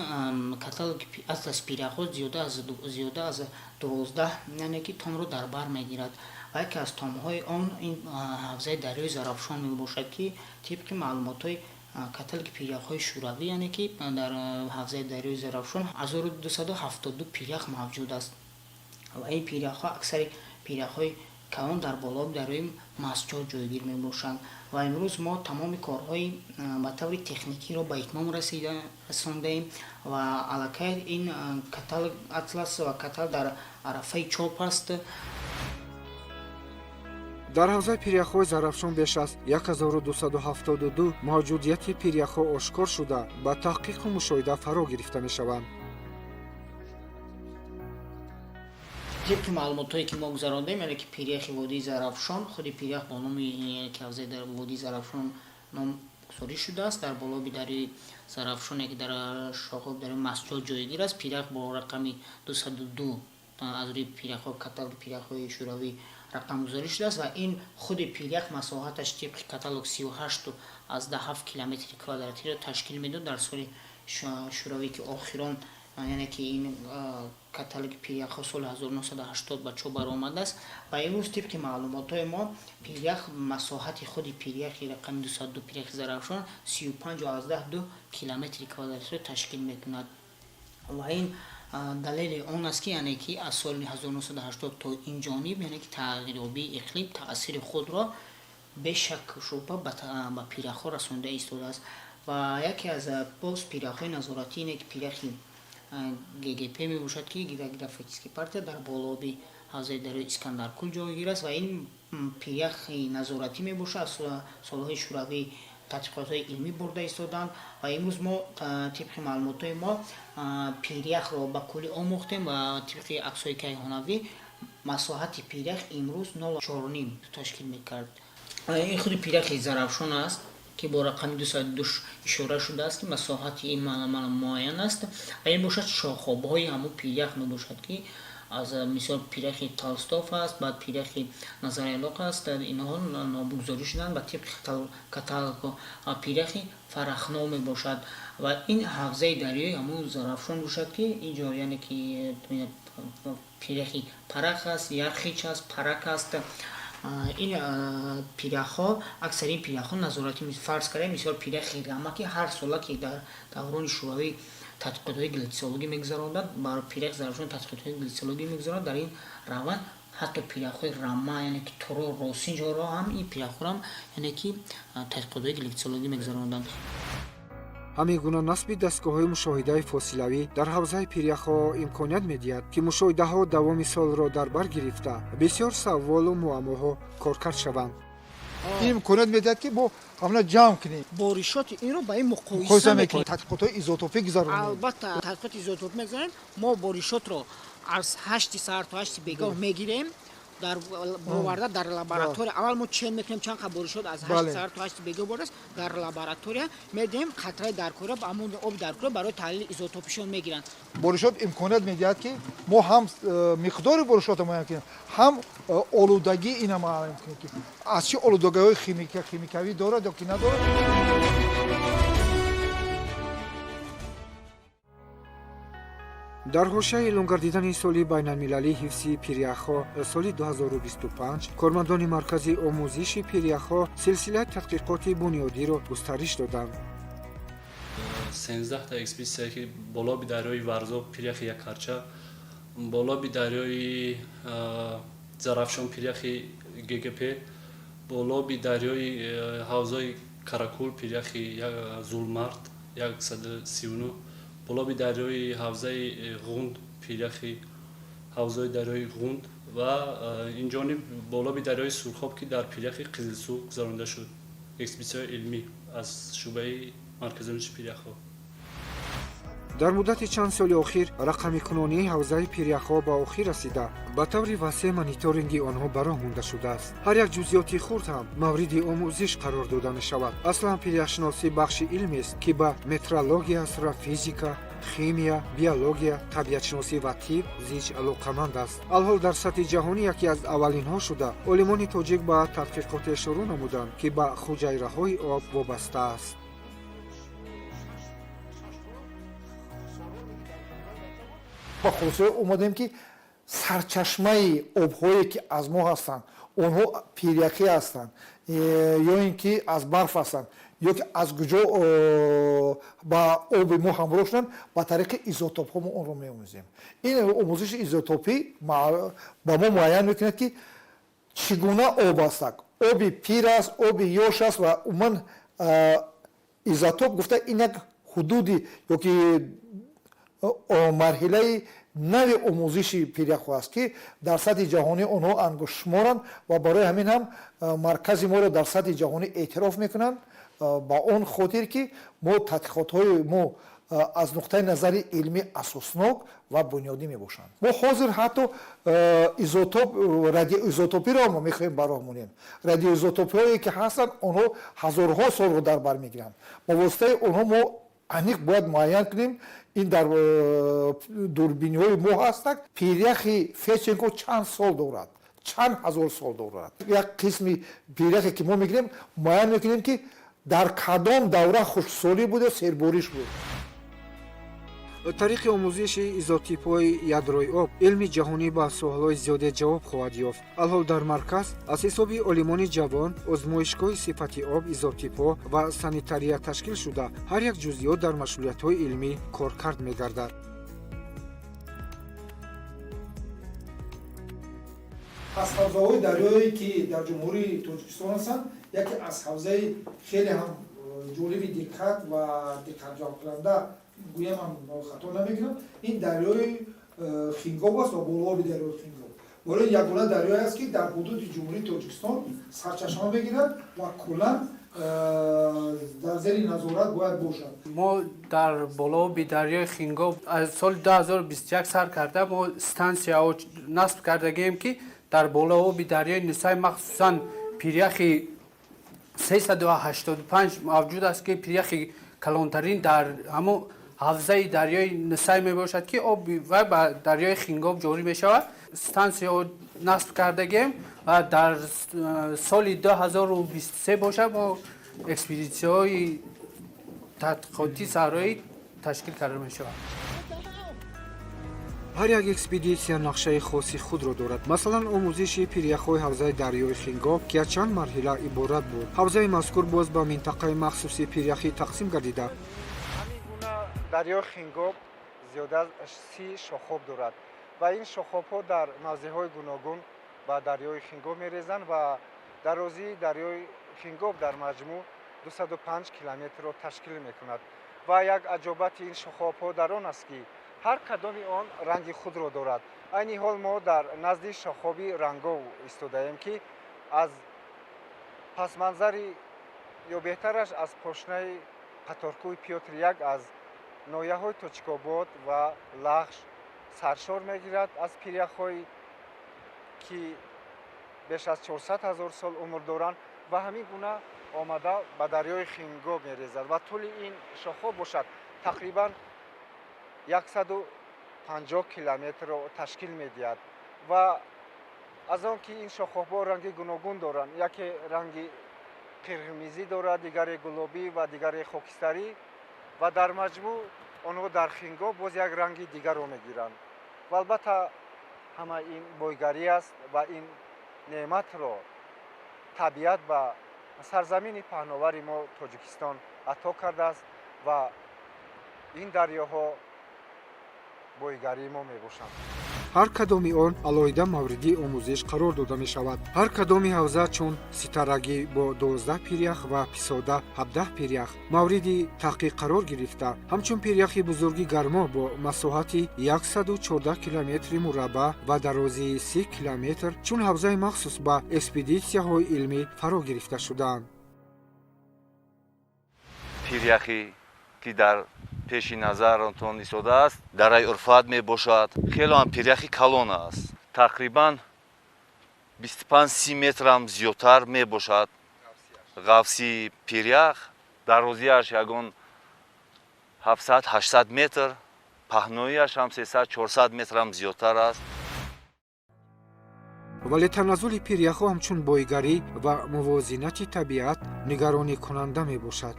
каталоги атласи пиряхҳо зиёда аз 12, яъне ки, томро дар бар мегирад. Ва яке аз томҳои он ин ҳавзаи дарёи Зарафшон мебошад, ки тибқи маълумотҳои каталоги пиряхҳои шӯравӣ, яъне ки, дар ҳавзаи дарёи Зарафшон 1272 пирях мавҷуд аст. Ва ин пиряхҳо, аксари пиряхҳои калон, дар болооби дарёи Мастчоҳ ҷойгир мебошанд. Ва имрӯз мо тамоми корҳои ба таври техникиро ба итмом расондаем ва аллакай ин каталог, атлас ва каталог дар арафаи чоп аст. Дар ҳавзаи пиряхҳои Зарафшон беш аз 1272 мавҷудияти пиряхҳо ошкор шуда, ба таҳқиқу мушоҳида фаро гирифта мешаванд. Тибқи маълумотҳое, ки мо гузарондем, яъне ки пиряхи водии Зарафшон, худи пирях бо номи, яъне ки ҳавзаи водии Зарафшон номгузорӣ шудааст, дар болоби дарёи Зарафшон, яке дар шохоби дарёи Мастчоҳ ҷойгир аст. Пирях бо рақами 202 аз рӯи пиряхҳо, каталоги пиряхҳои шӯравӣ рақамгузорӣ шудааст. Ва ин худи пирях масоҳаташ тибқи каталог 38,7 километри квадратиро ташкил медод дар соли шӯравӣ, ки охирон, яъне ки, ин каталоги пиряхҳо соли 1980 ба чоп баромадааст. Ва имрӯз тибқи маълумотҳои мо пирях, масоҳати худи пиряхи рақами 202, пиряхи Зарафшон, 35,2 километри квадратиро ташкил мекунад. Ва ин далели он аст, ки, яъне ки, аз соли 1980 то ин ҷониб, яъне ки, тағйирёбии иқлим таъсири худро бешак шубҳа ба пиряхҳо расонда истодааст. Ва яке аз боз пиряхҳои назоратӣ ине ки пиряхи ГГП мебошад, ки гидрографический партия, дар болооби ҳавзаи дарёи Искандаркул ҷойгир аст. Ва ин пиряхи назоратӣ мебошад, аз солҳои шӯравӣ тадқиқотҳои илмӣ бурда истоданд. Ва имрӯз мо тибқи маълумотҳои мо пиряхро ба куллӣ омӯхтем ва тибқи аксҳои кайҳонавӣ масоҳати пирях имрӯз 0,4 ташкил мекард. Ин худи пиряхи Зарафшон аст, ки бо рақами 202 ишора шудааст, ки масоҳати ин муайян аст. Ва ин бошад шохобҳои ҳамун пирях мебошад, ки аз мисол пиряхи Толстов аст, баъд пиряхи Назарелоқ аст. Инҳо номгузорӣ шуданд ба тибқи каталог. Пиряхи Фарахно мебошад. Ва ин ҳавзаи дарёи ҳамун Зарафшон бошад, ки ин ҷо, яъне ки, пиряхи Парах аст, Ярхич аст, Парак аст. Ин пиряхҳо, аксари ин пиряхҳо назоратӣ. Фарз кардем, мисол, пиряхи Рама, ки ҳар сола, ки дар даврони шӯравӣ тадқиқотҳои гляциологӣ мегузаронданд, бар пиряхи Зарафшон тадқиқотҳои гляциологӣ мегузаронанд. Дар ин раванд ҳатто пиряхҳои Рама, яъне ки, Туро, Росинҷоро ҳам, ин пиряхҳоро ҳам, яъне ки, тадқиқотҳои гляциологӣ мегузаронданд. Ҳамин гуна насби дастгоҳҳои мушоҳидаи фосилавӣ дар ҳавзаи пиряхҳо имконият медиҳад, ки мушоҳидаҳо давоми солро дар бар гирифта, бисёр саволу муаммоҳо коркард шаванд. Ин имконият медиҳад, ки мо ҳамна ҷамъ кунем. Боришоти инро ба ин муқоиса муқоиса мекунем, тадқиқотҳои изотопӣ гузаронем. Албатта, тадқиқоти изотопӣ мегузаронем. Мо боришотро аз 8-и саҳар то 8-и бегоҳ мегирем. Дар боварда дар лаборатория аввал мо чен мекунем, чанд қа боришот аз 8 сар то 8 бего борас, дар лаборатория медиҳем қатраи даркора, ҳамон об даркора барои таҳлили изотопишон мегиранд. Боришот имконият медиҳад, ки мо ҳам миқдори боришотро муайян кунем, ҳам олудагии ина муайян кунем, ки аз чӣ олудагиҳои химикавӣ дорад ё ки надорад. Дар ҳошияи эълон гардидани соли байналмилалии ҳифзи пиряхҳо соли 2025 кормандони маркази омӯзиши пиряхҳо силсилаи тадқиқоти бунёдиро густариш доданд. 13та экспедитсия, ки болоби дарёи Варзоб пиряхи Якарча, болоби дарёи Зарафшон пиряхи ГГП, болоби дарёи ҳавзаи Каракул пиряхи Зулмард 139, болоби дарёи ҳавзаи Ғунд пиряхи ҳавзаи дарёи Ғунд ва инҷониб болоби дарёи Сурхоб, ки дар пиряхи Қизилсу гузаронида шуд, экспедитсияи илмӣ аз шӯъбаи маркази омӯзиши пиряхҳо. Дар муддати чанд соли охир рақамикунонии ҳавзаи пиряхҳо ба охир расида, ба таври васеъ мониторинги онҳо ба роҳ монда шудааст. Ҳар як ҷузъиёти хурд ҳам мавриди омӯзиш қарор дода мешавад. Аслан пиряхшиносӣ бахши илмест, ки ба метрология, астрофизика, химия, биология, табиатшиносӣ ва тиб зич алоқаманд аст. Алҳол дар сатҳи ҷаҳонӣ яке аз аввалинҳо шуда, олимони тоҷик ба тадқиқоте шурӯъ намуданд, ки ба хуҷайраҳои об вобаста аст. Ба хулосае омадем, ки сарчашмаи обҳое, ки аз мо ҳастанд, онҳо пиряхӣ ҳастанд ё ин ки аз барф ҳастанд, ё ки аз куҷо ба оби мо ҳамроҳ шуданд, ба тариқи изотопҳо мо онро меомӯзем. Ин омӯзиши изотопӣ ба мо муайян мекунад, ки чӣ гуна об аст, оби пир аст, оби ёш аст. Ва умуман изотоп гуфта ин як ҳудуди ё ки марҳилаи нави омӯзиши пиряхҳо аст, ки дар сатҳи ҷаҳонӣ онҳо ангуштшуморанд ва барои ҳамин ҳам маркази моро дар сатҳи ҷаҳонӣ эътироф мекунанд, ба он хотир ки мо тадқиқотҳои мо аз нуқтаи назари илмӣ асоснок ва бунёдӣ мебошанд. Мо ҳозир ҳатто изотоп, радиоизотопиро мо мехоҳем ба роҳ монем. Радиоизотопҳое, ки ҳастанд, онҳо ҳазорҳо солро дар бар мегиранд. Ба воситаи онҳо мо аниқ бояд муайян кунем, ин дар дурбиниҳои мо ҳастанд, пиряхи Федченко чанд сол дорад, чанд ҳазор сол дорад. Як қисми пиряхе, ки мо мегирем, муайян мекунем, ки дар кадом давра хушксолӣ буд ё сербориш буд. Тариқи омӯзиши изотипҳои ядрои об илми ҷаҳонӣ ба суолҳои зиёде ҷавоб хоҳад ёфт. Алҳол дар марказ аз ҳисоби олимони ҷавон озмоишгоҳи сифати об, изотипҳо ва санитария ташкил шуда, ҳар як ҷузъиёт дар машғулиятҳои илмӣ коркард мегардад. Аз ҳавзаҳои дарёе, ки дар Ҷумҳурии Тоҷикистон ҳастанд, яке аз ҳавзаи хеле ҳам ҷолиби диққат ва диққатҷалбкунанда гӯям ҳам хато намекунам, ин дарёи Хингоб аст ва болооби дарёи Хингоб. Барои ягона дарёе аст, ки дар ҳудуди Ҷумҳурии Тоҷикистон сарчашма мегирад ва куллан дар зери назорат бояд бошад. Мо дар болооби дарёи Хингоб аз соли 2021 сар карда мо стансияҳо насб кардагием, ки дар болооби дарёи Нисай, махсусан пиряхи 385 мавҷуд аст, ки пиряхи калонтарин дар ҳамон ҳавзаи дарёи Нисай мебошад, ки об вай ба дарёи Хингоб ҷорӣ мешавад. Стансияҳо насб кардагием ва дар соли 2023 бошад, мо экспедитсияҳои тадқиқотии саҳроӣ ташкил карда мешавад. Ҳар як экспедитсия нақшаи хоси худро дорад. Масалан, омӯзиши пиряхҳои ҳавзаи дарёи Хингоб, ки аз чанд марҳила иборат буд. Ҳавзаи мазкур боз ба минтақаи махсуси пиряхӣ тақсим гардида, ҳамин гуна дарёи Хингоб зиёда аз 30 шохоб дорад ва ин шохобҳо дар мавзеъҳои гуногун ба дарёи Хингоб мерезанд ва дарозии дарёи Хингоб дар маҷмӯъ 205 километрро ташкил мекунад. Ва як аҷобати ин шохобҳо дар он аст, ки ҳар кадоми он ранги худро дорад. Айни ҳол мо дар назди шохоби Рангов истодаем, ки аз пасманзари ё беҳтараш аз пошнаи қаторкӯҳи Пётр як аз ноҳияҳои Точкобод ва Лахш саршор мегирад аз пиряхҳое, ки Беш аз 400 ҳазор сол умр доранд ва ҳамин гуна омада ба дарёи Хингоб мерезад ва тӯли ин шохҳо бошад, тақрибан 150 километрро ташкил медиҳад. Ва аз он ки ин шохобҳо ранги гуногун доранд, яке ранги қирмизӣ дорад, дигаре гулобӣ ва дигаре хокистарӣ, ва дар маҷмӯъ онҳо дар Хингоб боз як ранги дигарро мегиранд. Ва албатта, ҳама ин бойгарӣ аст ва ин неъматро табиат ба сарзамини паҳновари мо Тоҷикистон ато кардааст ва ин дарёҳо бойгарии мо мебошанд. Ҳар кадоми он алоҳида мавриди омӯзиш қарор дода мешавад. Ҳар кадоми ҳавза, чун Ситарагӣ бо 12 пирях ва Писода 17 пирях, мавриди таҳқиқ қарор гирифта, ҳамчун пиряхи бузурги Гармо бо масоҳати 114 километри мураббаъ ва дарозии 30 километр чун ҳавзаи махсус ба экспедитсияҳои илмӣ фаро гирифта шудаанд. Пиряхе ки дар пеши назаратон истодааст, дараи Урфат мебошад. Хело ҳам пиряхи калон аст, тақрибан 25-30 метрам зиёдтар мебошад ғафси пирях, дарозиаш ягон 700-800 метр, паҳноияш ҳам 300-400 метрам зиёдтар аст. Вале таназзули пиряхҳо ҳамчун бойгарӣ ва мувозинати табиат нигаронӣкунанда мебошад.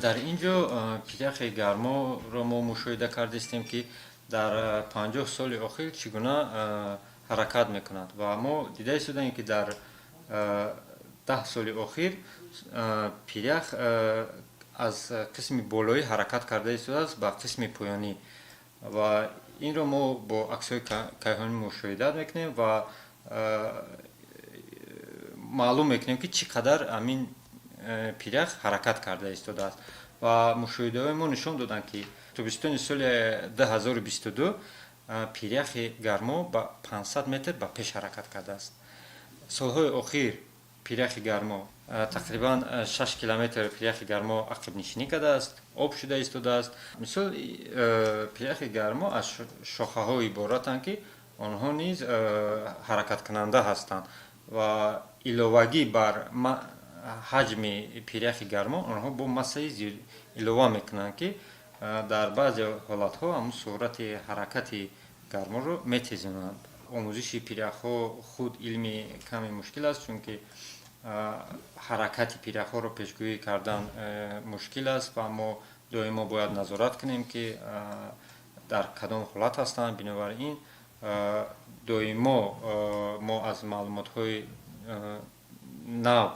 Дар ин ҷо пиряхи Гарморо мо мушоҳида кардистем, ки дар 50 соли охир чӣ гуна ҳаракат мекунад, ва мо дида истодаем, ки дар 10 соли охир пирях аз қисми болоӣ ҳаракат карда истодааст ба қисми поёнӣ. Ва инро мо бо аксҳои кайҳонӣ мушоҳида мекунем ва маълум мекунем, ки чӣ қадар ҳамин пирях ҳаракат карда истодааст. Ва мушоҳидаҳои мо нишон доданд, ки тобистони соли 2022 пиряхи Гармо ба 500 метр ба пеш ҳаракат кардааст. Солҳои охир пиряхи Гармо тақрибан 6 километр пиряхи Гармо ақибнишинӣ кардааст, об шуда истодааст. Мисол, пиряхи Гармо аз шохаҳо иборатанд, ки онҳо низ ҳаракаткунанда ҳастанд, ва иловагӣ бар ҳаҷми пиряхи Гармо онҳо бо массаи зиёд илова мекунанд, ки дар баъзе ҳолатҳо ҳамун суръати ҳаракати Гарморо метезонанд. Омӯзиши пиряхҳо худ илми каме мушкил аст, чунки ҳаракати пиряхҳоро пешгӯӣ кардан мушкил аст ва мо доимо бояд назорат кунем, ки дар кадом ҳолат ҳастанд. Бинобар ин доимо мо аз маълумотҳои нав,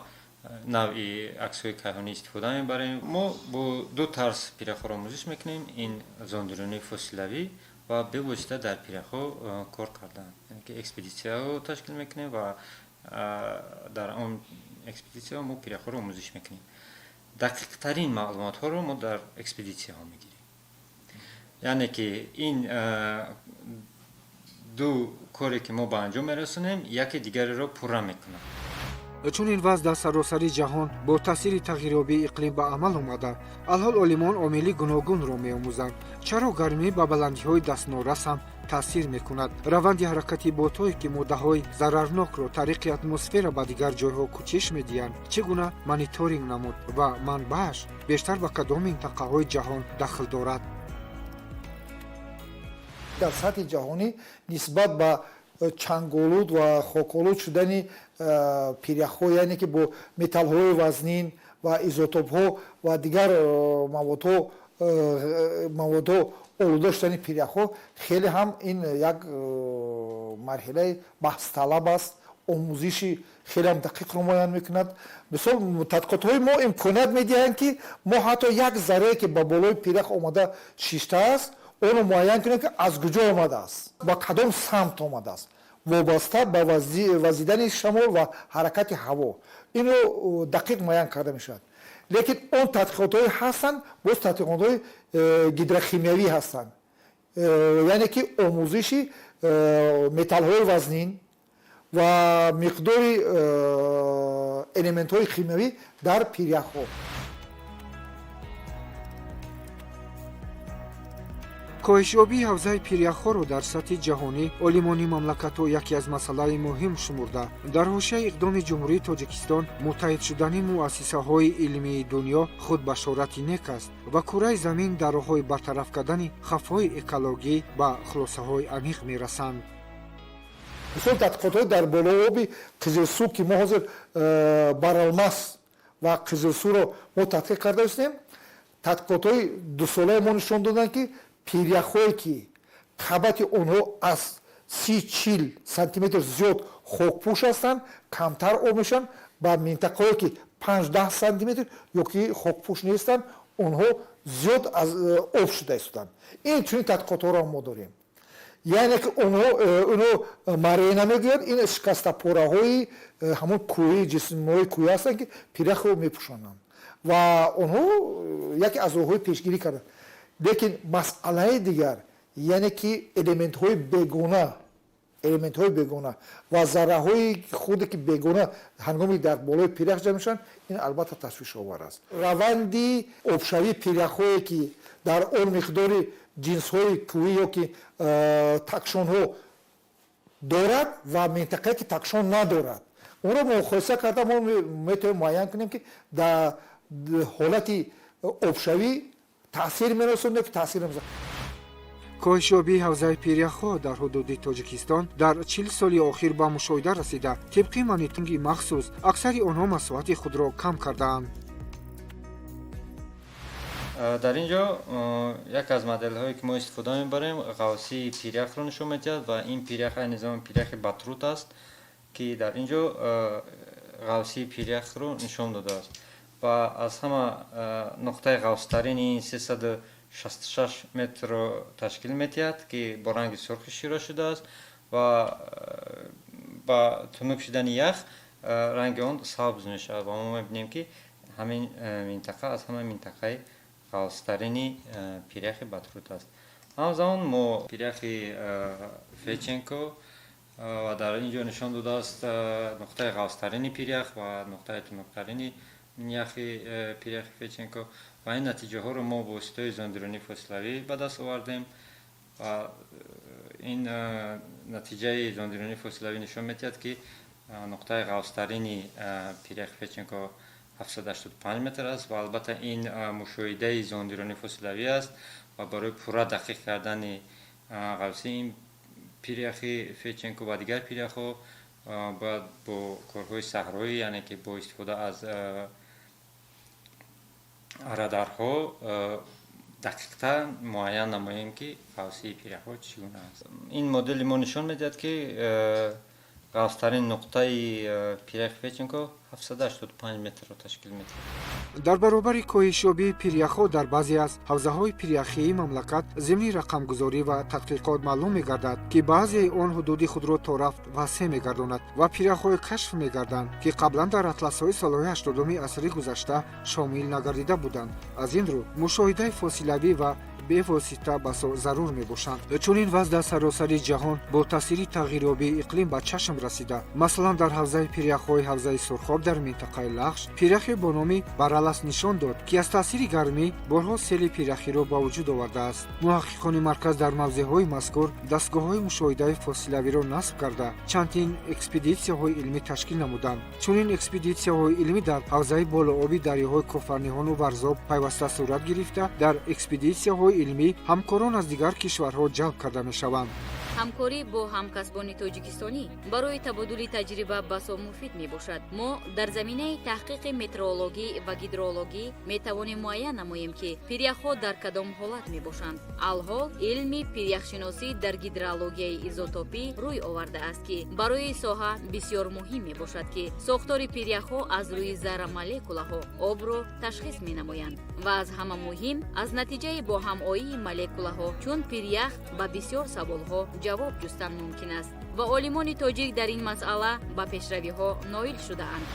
навъи аксҳои кайҳонӣ истифода мебарем. Мо бо ду тарз пиряхҳоро омӯзиш мекунем: ин зондиронии фосилавӣ ва бевосита дар пиряхҳо кор кардан, яъне ки экспедитсияҳо ташкил мекунем ва дар он экспедитсияҳо мо пиряхҳоро омӯзиш мекунем. Дақиқтарин маълумотҳоро мо дар экспедитсияҳо мегирем, яъне ки ин ду коре, ки мо ба анҷом мерасонем, яке дигареро пурра мекунад. Чунин вазъ дар саросари ҷаҳон бо таъсири тағйирёбии иқлим ба амал омада, алҳол олимон омили гуногунро меомӯзанд. Чаро гармӣ ба баландиҳои дастнорас ҳам таъсир мекунад? Раванди ҳаракати бодҳое, ки моддаҳои зарарнокро тариқи атмосфера ба дигар ҷойҳо кӯчиш медиҳанд, чӣ гуна мониторинг намуд ва манбааш бештар ба кадом минтақаҳои ҷаҳон дахл дорад? Дар сатҳи ҷаҳонӣ нисбат ба чанголуд ва хоколуд шудани пиряхҳо, яъне ки бо металлҳои вазнин ва изотопҳо ва дигар маводҳо олуда шудани пиряхҳо, хеле ҳам ин як марҳилаи баҳсталаб аст, омӯзиши хеле ҳам дақиқро муайян мекунад. Мисол, тадқиқотҳои мо имконият медиҳанд, ки мо ҳатто як заррае, ки ба болои пирях омада шиштааст, онро муайян кунем, ки аз куҷо омадааст, ба кадом самт омадааст, вобаста ба вазидани шамол ва ҳаракати ҳаво инро дақиқ муайян карда мешавад. Лекин он тадқиқотҳое ҳастанд, боз тадқиқотҳои гидрохимиявӣ ҳастанд, яъне ки омӯзиши металлҳои вазнин ва миқдори элементҳои химиявӣ дар пиряхҳо. Коҳишёбии ҳавзаи пиряхҳоро дар сатҳи ҷаҳонӣ олимони мамлакатҳо яке аз масъалаи муҳим шумурда, дар ҳошияи иқдоми Ҷумҳурии Тоҷикистон муттаҳид шудани муассисаҳои илмии дунё худ башорати нек аст ва кураи замин дар роҳҳои бартараф кардани хавфҳои экологӣ ба хулосаҳои амиқ мерасанд. Мисол, тадқиқотҳои дар болооби Қизилсу, ки мо ҳозир Баралмас ва Қизилсуро мо тадқиқ карда истем, тадқиқотҳои дусолаи мо нишон доданд, ки пиряхҳое, ки қабати онҳо аз 30-40 сантиметр зиёд хокпӯш ҳастанд, камтар об мешаванд, ба минтақаҳое, ки 5-10 сантиметр ё ки хокпӯш нестанд, онҳо зиёд аз об шуда истоданд. Ин чунин тадқиқотҳоро мо дорем, яъне ки онҳо онҳо морена мегӯянд, ин шикастапораҳои ҳамон кӯҳи, ҷисмҳои кӯҳӣ ҳастанд, ки пиряхро мепӯшонанд, ва онҳо яке аз роҳҳои пешгирӣ карданд. Лекин масъалаи дигар, яъне ки элементҳои бегона ва зарраҳои худе, ки бегона ҳангоми дар болои пирях ҷамъ мешаванд, ин албатта ташвишовар аст. Раванди обшавии пиряхҳое, ки дар он миқдори ҷинсҳои кӯҳӣ ё ки такшонҳо дорад, ва минтақае, ки такшон надорад, онро муқоиса карда, мо метавонем муайян кунем, ки дар ҳолати обшавӣ таъсир мерасонад ё ки таъсир намерасонад. Коҳишёбии ҳавзаи пиряхҳо дар ҳудуди Тоҷикистон дар 40 соли охир ба мушоҳида расида, тибқи мониторинги махсус аксари онҳо масоҳати худро кам кардаанд. Дар ин ҷо як аз моделҳое, ки мо истифода мебарем, ғавсии пиряхро нишон медиҳад, ва ин пирях айни замон пиряхи Батрут аст, ки дар ин ҷо ғавсии пиряхро нишон додааст, ва аз ҳама нуқтаи ғафстарини ин 366 метрро ташкил медиҳад, ки бо ранги сурхи шира шудааст, ва ба тунук шудани ях ранги он сабз мешавад, ва мо мебинем, ки ҳамин минтақа аз ҳама минтақаи ғафстарини пиряхи Батрут аст. Ҳамзамон мо пиряхи Федченко, ва дар ин ҷо нишон додааст нуқтаи ғафстарини пирях ва нуқтаи тунуктарини яхи пиряхи Федченко, ва ин натиҷаҳоро мо бо воситаи зондиронии фосилавӣ ба даст овардем. Ва ин натиҷаи зондиронии фосилавӣ нишон медиҳад, ки нуқтаи ғафстарини пиряхи Федченко 785 метр аст, ва албатта ин мушоҳидаи зондиронии фосилавӣ аст, ва барои пурра дақиқ кардани ғафсии ин пиряхи Федченко ва дигар пиряхҳо бояд бо корҳои саҳроӣ, яъне ки бо истифода аз радарҳо, дақиқтар муайян намоем, ки ғафсии пиряхҳо чӣ гуна аст. Ин модели мо нишон медиҳад, ки ғафстарин нуқтаи пиряхи Федченко 785 метрро ташкил медиҳад. Дар баробари коҳишёбии пиряхҳо дар баъзе аз ҳавзаҳои пиряхии мамлакат, зимни рақамгузорӣ ва тадқиқот маълум мегардад, ки баъзеи он ҳудуди худро то рафт васеъ мегардонад ва пиряхҳое кашф мегарданд, ки қаблан дар атласҳои солҳои 80-уми асри гузашта шомил нагардида буданд. Аз ин рӯ мушоҳидаи фосилавӣ ва бевосита басо зарур мебошанд. Чунин вазъ дар саросари ҷаҳон бо таъсири тағйирёбии иқлим ба чашм расида. Масалан, дар ҳавзаи пиряхҳои ҳавзаи Сурхоб дар минтақаи Лахш пиряхе бо номи Баралас нишон дод, ки аз таъсири гармӣ борҳо сели пиряхиро ба вуҷуд овардааст. Муҳаққиқони марказ дар мавзеъҳои мазкур дастгоҳҳои мушоҳидаи фосилавиро насб карда, чандин экспедитсияҳои илмӣ ташкил намуданд. Чунин экспедитсияҳои илмӣ дар ҳавзаи болооби дарёҳои Кофарниҳону Варзоб пайваста сурат гирифта, дар экспедитсияҳои илмӣ ҳамкорон аз дигар кишварҳо ҷалб карда мешаванд. Ҳамкорӣ бо ҳамкасбони тоҷикистонӣ барои табодули таҷриба басо муфид мебошад. Мо дар заминаи таҳқиқи метеорологӣ ва гидрологӣ метавонем муайян намоем, ки пиряхҳо дар кадом ҳолат мебошанд. Алҳол илми пиряхшиносӣ дар гидрологияи изотопӣ рӯй овардааст, ки барои соҳа бисёр муҳим мебошад, ки сохтори пиряхҳо аз рӯи зарра молекулаҳо обро ташхис менамоянд, ва аз ҳама муҳим, аз натиҷаи боҳамоии молекулаҳо чун пирях ба бисёр саволҳо ҷавоб ҷустан мумкин аст, ва олимони тоҷик дар ин масъала ба пешравиҳо ноил шудаанд.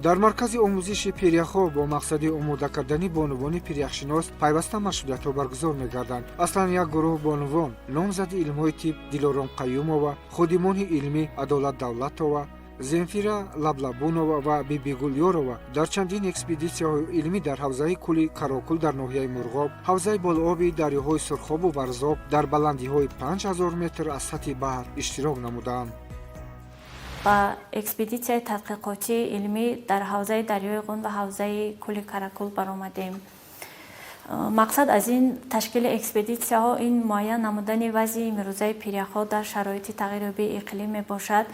Дар маркази омӯзиши пиряхҳо бо мақсади омода кардани бонувони пиряхшинос пайваста машғулиятҳо баргузор мегарданд. Аслан як гурӯҳ бонувон, номзади илмҳои тиб Дилором Қаюмова, ходимони илмӣ Адолат Давлатова. Земфира Лаблабунова ва Бибигул Ёрова дар чандин экспедитсияҳои илмӣ дар ҳавзаи кӯли Карокул дар ноҳияи Мурғоб, ҳавзаи болооби дарёҳои Сурхобу Варзоб дар баландиҳои 5000 метр аз сатҳи баҳр иштирок намуданд. Ба экспедитсияи тадқиқотии илмӣ дар ҳавзаи дарёи Ғун ва ҳавзаи кӯли Каракул баромадем. Мақсад аз ин ташкили экспедитсияҳо ин муайян намудани вазъи имрӯзаи пиряхҳо дар шароити тағйирёбии иқлим мебошад.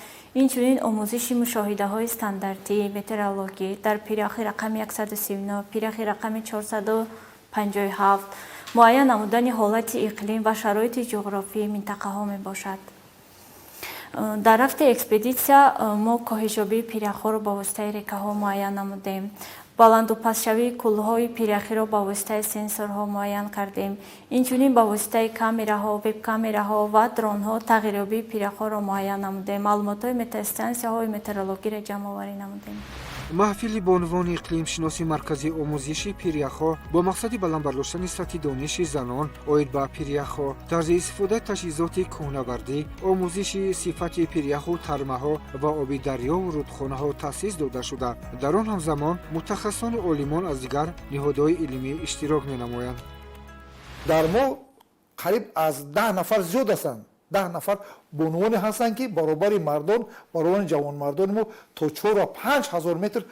Инчунин омӯзиши мушоҳидаҳои стандартии метеорологӣ дар пиряхи рақами 139, пиряхи рақами 457, муайян намудани ҳолати иқлим ва шароити ҷуғрофии минтақаҳо мебошад. Дар рафти экспедитсия мо коҳишёбии пиряхҳоро ба воситаи рекаҳо муайян намудем, баланду пастшавии кӯлҳои пиряхиро ба воситаи сенсорҳо муайян кардем. Инчунин ба воситаи камераҳо, вебкамераҳо ва дронҳо тағйирёбии пиряхҳоро муайян намудем, маълумотҳои метеостансияҳои метеорологиро ҷамъоварӣ намудем. Маҳфили бонувони иқлимшиноси Маркази омӯзиши пиряхҳо бо мақсади баланд бардоштани сатҳи дониши занон оид ба пиряхҳо, тарзи истифодаи таҷҳизоти кӯҳнавардӣ, омӯзиши сифати пиряху тармаҳо ва оби дарёву рудхонаҳо таъсис дода шуда, дар он ҳамзамон мутахассисону олимон аз дигар ниҳодҳои илмӣ иштирок менамоянд. Дар мо қариб аз 10 нафар зиёд ҳастанд. 10 нафар бонувоне ҳастанд, ки баробари мардон, баробари ҷавонмардони мо то 4 ва 5 ҳазор метр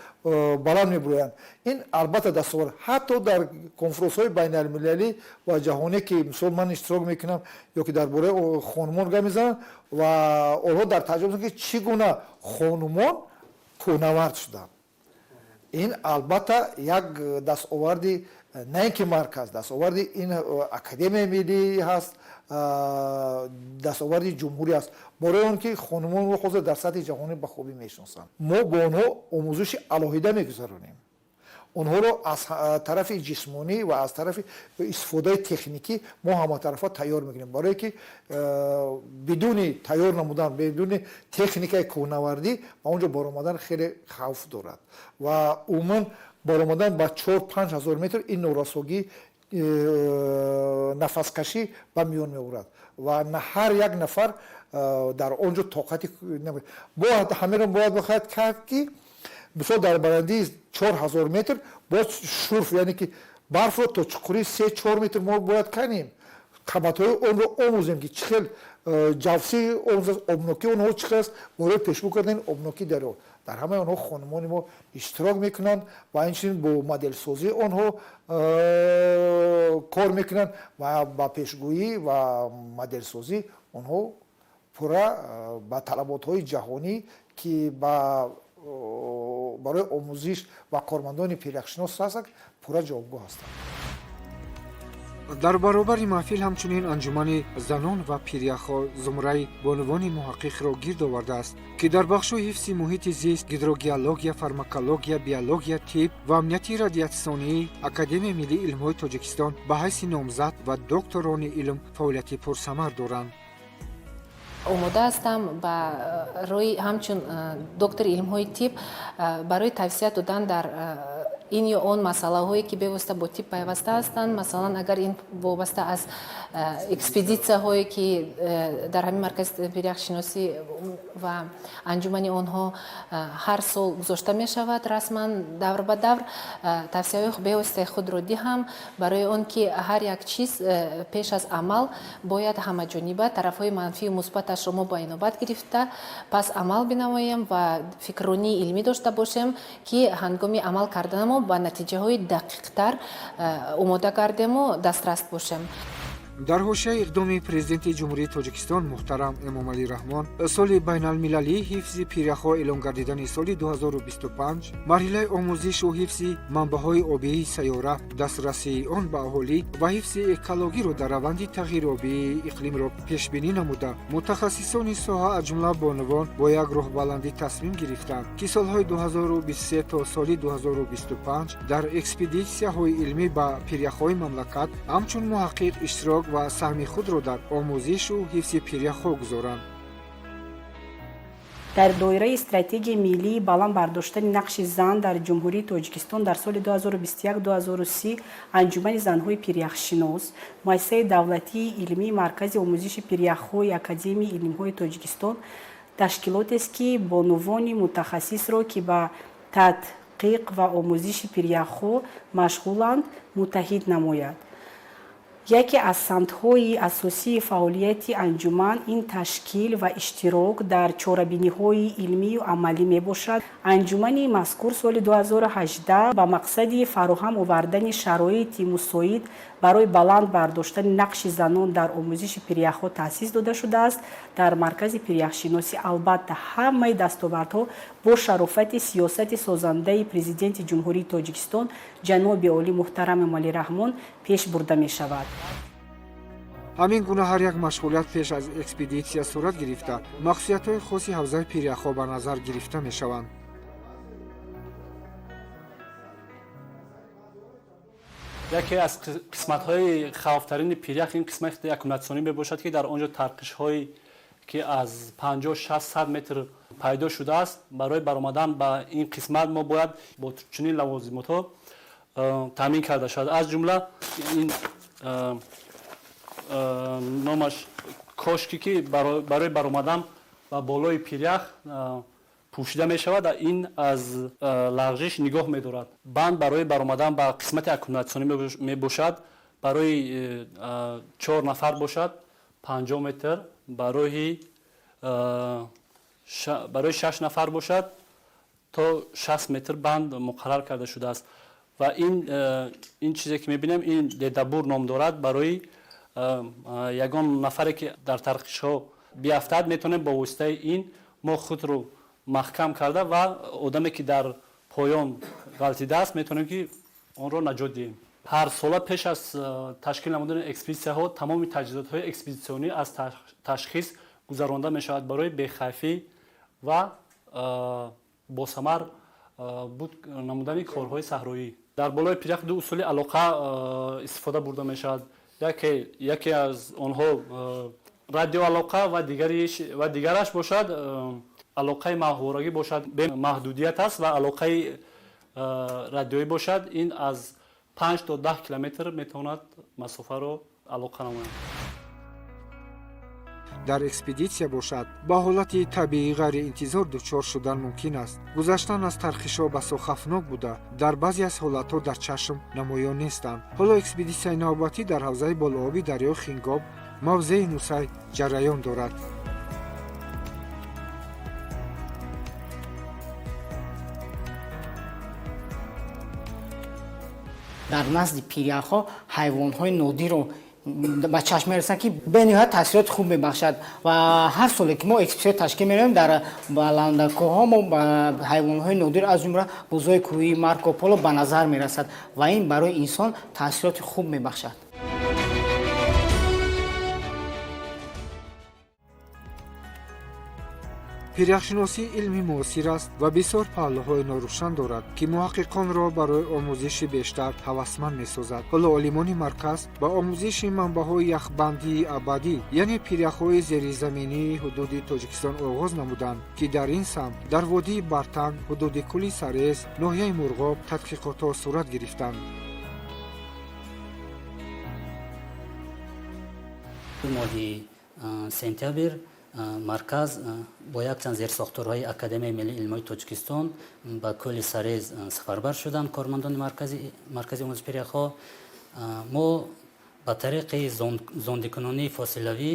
баланд мебуроянд. Ин албатта дастовард. Ҳатто дар конференсҳои байналмилалӣ ва ҷаҳонӣ, ки мисол ман иштирок мекунам ё ки дар бораи хонумон гап мезанам, ва онҳо дар таъҷуб, ки чӣ гуна хонумон кӯҳнавард шуданд. Ин албатта як дастоварди на ин ки марказ, дастоварди ин Академияи миллӣ ҳаст, дастоварди ҷумҳурӣ аст, барои он ки хонумонро ҳозир дар сатҳи ҷаҳонӣ ба хубӣ мешиносанд. Мо бо онҳо омӯзиши алоҳида мегузаронем. Онҳоро аз тарафи ҷисмонӣ ва аз тарафи истифодаи техникӣ мо ҳаматарафа тайёр мекунем, барое ки бидуни тайёр намудан, бидуни техникаи кӯҳнавардӣ ба он ҷо баромадан хеле хавф дорад ва умуман баромадан ба 4-5 ҳазор метр ин норасогии нафаскашӣ ба миён меорад ва на ҳар як нафар дар он ҷо тоқати бояд. Ҳамеро бояд бихоҳад кард, ки мисол дар баландии 4000 метр бояд шурф, яъне ки барфро то чуқурии 3-4 метр мо бояд канем, қабатҳои онро омӯзем, ки чӣ хел ҷавси обнокии онҳо чӣ хел аст, барои пешгӯ кардани обнокии дарё. Дар ҳамаи онҳо хонумони мо иштирок мекунанд ва инчунин бо моделсозии онҳо кор мекунанд ва ба пешгӯӣ ва моделсозӣ онҳо пурра ба талаботҳои ҷаҳонӣ, ки барои омӯзиш ва кормандони пиряхшинос ҳастанд, пурра ҷавобгӯ ҳастанд. Дар баробари маҳфил ҳамчунин анҷумани занон ва пиряхҳо зумраи бонувони муҳаққиқро гирд овардааст, ки дар бахшҳои ҳифзи муҳити зист, гидрогеология, фармакология, биология, тиб ва амнияти радиатсионии Академияи миллии илмҳои Тоҷикистон ба ҳайси номзад ва докторони илм фаъолияти пурсамар доранд. Омода ҳастам барои ҳамчун доктори илмҳои тиб барои тавсия додан дар ин ё он масъалаҳое, ки бевосита бо тиб пайваста ҳастанд. Масалан, агар ин вобаста аз экспедитсияҳое, ки дар ҳамин маркази пиряхшиносӣ ва анҷумани онҳо ҳар сол гузошта мешавад, расман давр ба давр, тавсияҳои бевоситаи худро диҳам, барои он ки ҳар як чиз пеш аз амал бояд ҳамаҷониба тарафҳои манфию мусбаташро мо ба инобат гирифта, пас амал бинамоем ва фикрронии илмӣ дошта бошем, ки ҳангоми амал карданамо ба натиҷаҳои дақиқтар омода гардему дастрас бошем. Дар ҳошияи иқдоми Президенти Ҷумҳурии Тоҷикистон муҳтарам Эмомалӣ Раҳмон соли байналмилалии ҳифзи пиряхҳо эълон гардидани соли 2025, марҳилаи омӯзишу ҳифзи манбаъҳои обии сайёра, дастрасии он ба аҳолӣ ва ҳифзи экологиро дар раванди тағйирёбии иқлимро пешбинӣ намуда, мутахассисони соҳа, аз ҷумла бонувон, бо як роҳбаландӣ тасмим гирифтанд, ки солҳои 2023 то соли 2025 дар экспедитсияҳои илмӣ ба пиряхҳои мамлакат ҳамчун муҳаққиқ иштирок ва саҳми худро дар омӯзишу ҳифзи пиряхҳо гузоранд. Дар доираи стратегияи миллии баланд бардоштани нақши зан дар Ҷумҳурии Тоҷикистон дар соли 2021-2030, анҷумани занҳои пиряхшинос, муассисаи давлатии илмии Маркази омӯзиши пиряхҳои Академияи илмҳои Тоҷикистон Ташкилотест, ки бонувони мутахассисро, ки ба тадқиқ ва омӯзиши пиряхҳо машғуланд, муттаҳид намояд. Яке аз самтҳои асосии фаъолияти анҷуман ин ташкил ва иштирок дар чорабиниҳои илмию амалӣ мебошад. Анҷумани мазкур соли 2018 ба мақсади фароҳам овардани шароити мусоид барои баланд бардоштани нақши занон дар омӯзиши пиряхҳо таъсис дода шудааст дар Маркази пиряхшиносӣ. Албатта, ҳамаи дастовардҳо бо шарофати сиёсати созандаи Президенти Ҷумҳурии Тоҷикистон ҷаноби олӣ муҳтарам Эмомалӣ Раҳмон пеш бурда мешавад. Ҳамин гуна ҳар як машғулият пеш аз экспедитсия сурат гирифта, махсусиятҳои хоси ҳавзаи пиряхҳо ба назар гирифта мешаванд. Яке аз қисматҳои хавфтарини пирях ин қисмати аккумулятсионӣ мебошад, ки дар он ҷо тарқишҳое, ки аз 50, 60, 100 метр пайдо шудааст. Барои баромадан ба ин қисмат мо бояд бо чунин лавозимотҳо таъмин карда шавад, аз ҷумла ин номаш кошки, ки барои баромадан ба болои пирях пӯшида мешавад. Ин аз лағжиш нигоҳ медорад. Банд барои баромадан ба қисмати аккумулятсионӣ мебошад. Барои чор нафар бошад, 50 метр, барои шаш нафар бошад, то 60 метр банд муқаррар карда шудааст. Ва ин чизе ки мебинем, ин ледобур ном дорад. Барои ягон нафаре, ки дар тарқишҳо биафтад, метавонем бо воситаи ин мо худро маҳкам карда ва одаме, ки дар поён ғалтидааст, метавонем, ки онро наҷот диҳем. Ҳар сола пеш аз ташкил намудани экспедитсияҳо тамоми таҷҳизотҳои экспедитсионӣ аз ташхис гузаронда мешавад барои бехавфӣ ва босамар буд намудани корҳои саҳроӣ. Дар болои пирях ду усули алоқа истифода бурда мешавад. Яке аз онҳо радиоалоқа ва дигараш бошад алоқаи маҳворагӣ бошад, бемаҳдудият аст, ва алоқаи радиоӣ бошад, ин аз 5 то 10 километр метавонад масофаро алоқа намояд. Дар экспедитсия бошад, ба ҳолати табиии ғайриинтизор дучор шудан мумкин аст. Гузаштан аз тархишҳо басо хавфнок буда, дар баъзе аз ҳолатҳо дар чашм намоён нестанд. Ҳоло экспедитсияи навбатӣ дар ҳавзаи болооби дарёи Хингоб, мавзеи Нусай ҷараён дорад. Дар назди пиряхҳо ҳайвонҳои нодирро ба чашм мерасанд, ки бениҳоят таъсироти хуб мебахшад. Ва ҳар соле ки мо экспедитсия ташкил меравем, дар баландакӯҳҳо мо ҳайвонҳои нодир, аз ҷумла бузҳои кӯҳии Марко Поло ба назар мерасад ва ин барои инсон таъсироти хуб мебахшад. Пиряхшиносӣ илми муосир аст ва бисёр паҳлӯҳои норӯшан дорад, ки муҳаққиқонро барои омӯзиши бештар ҳавасманд месозад. Ҳоло олимони марказ ба омӯзиши манбаъҳои яхбандии абадӣ, яъне пиряхҳои зеризаминии ҳудуди Тоҷикистон оғоз намуданд, ки дар ин самт дар водии Бартанг, ҳудуди кӯли Сарез, ноҳияи Мурғоб тадқиқотҳо сурат гирифтанд. Моҳи сентябр марказ бо якчанд зерсохторҳои Академияи миллии илмҳои Тоҷикистон ба кӯли Сарез сафарбар шуданд. Кормандони маркази омӯзиши пиряхҳо мо ба тариқи зондикунонии фосилавӣ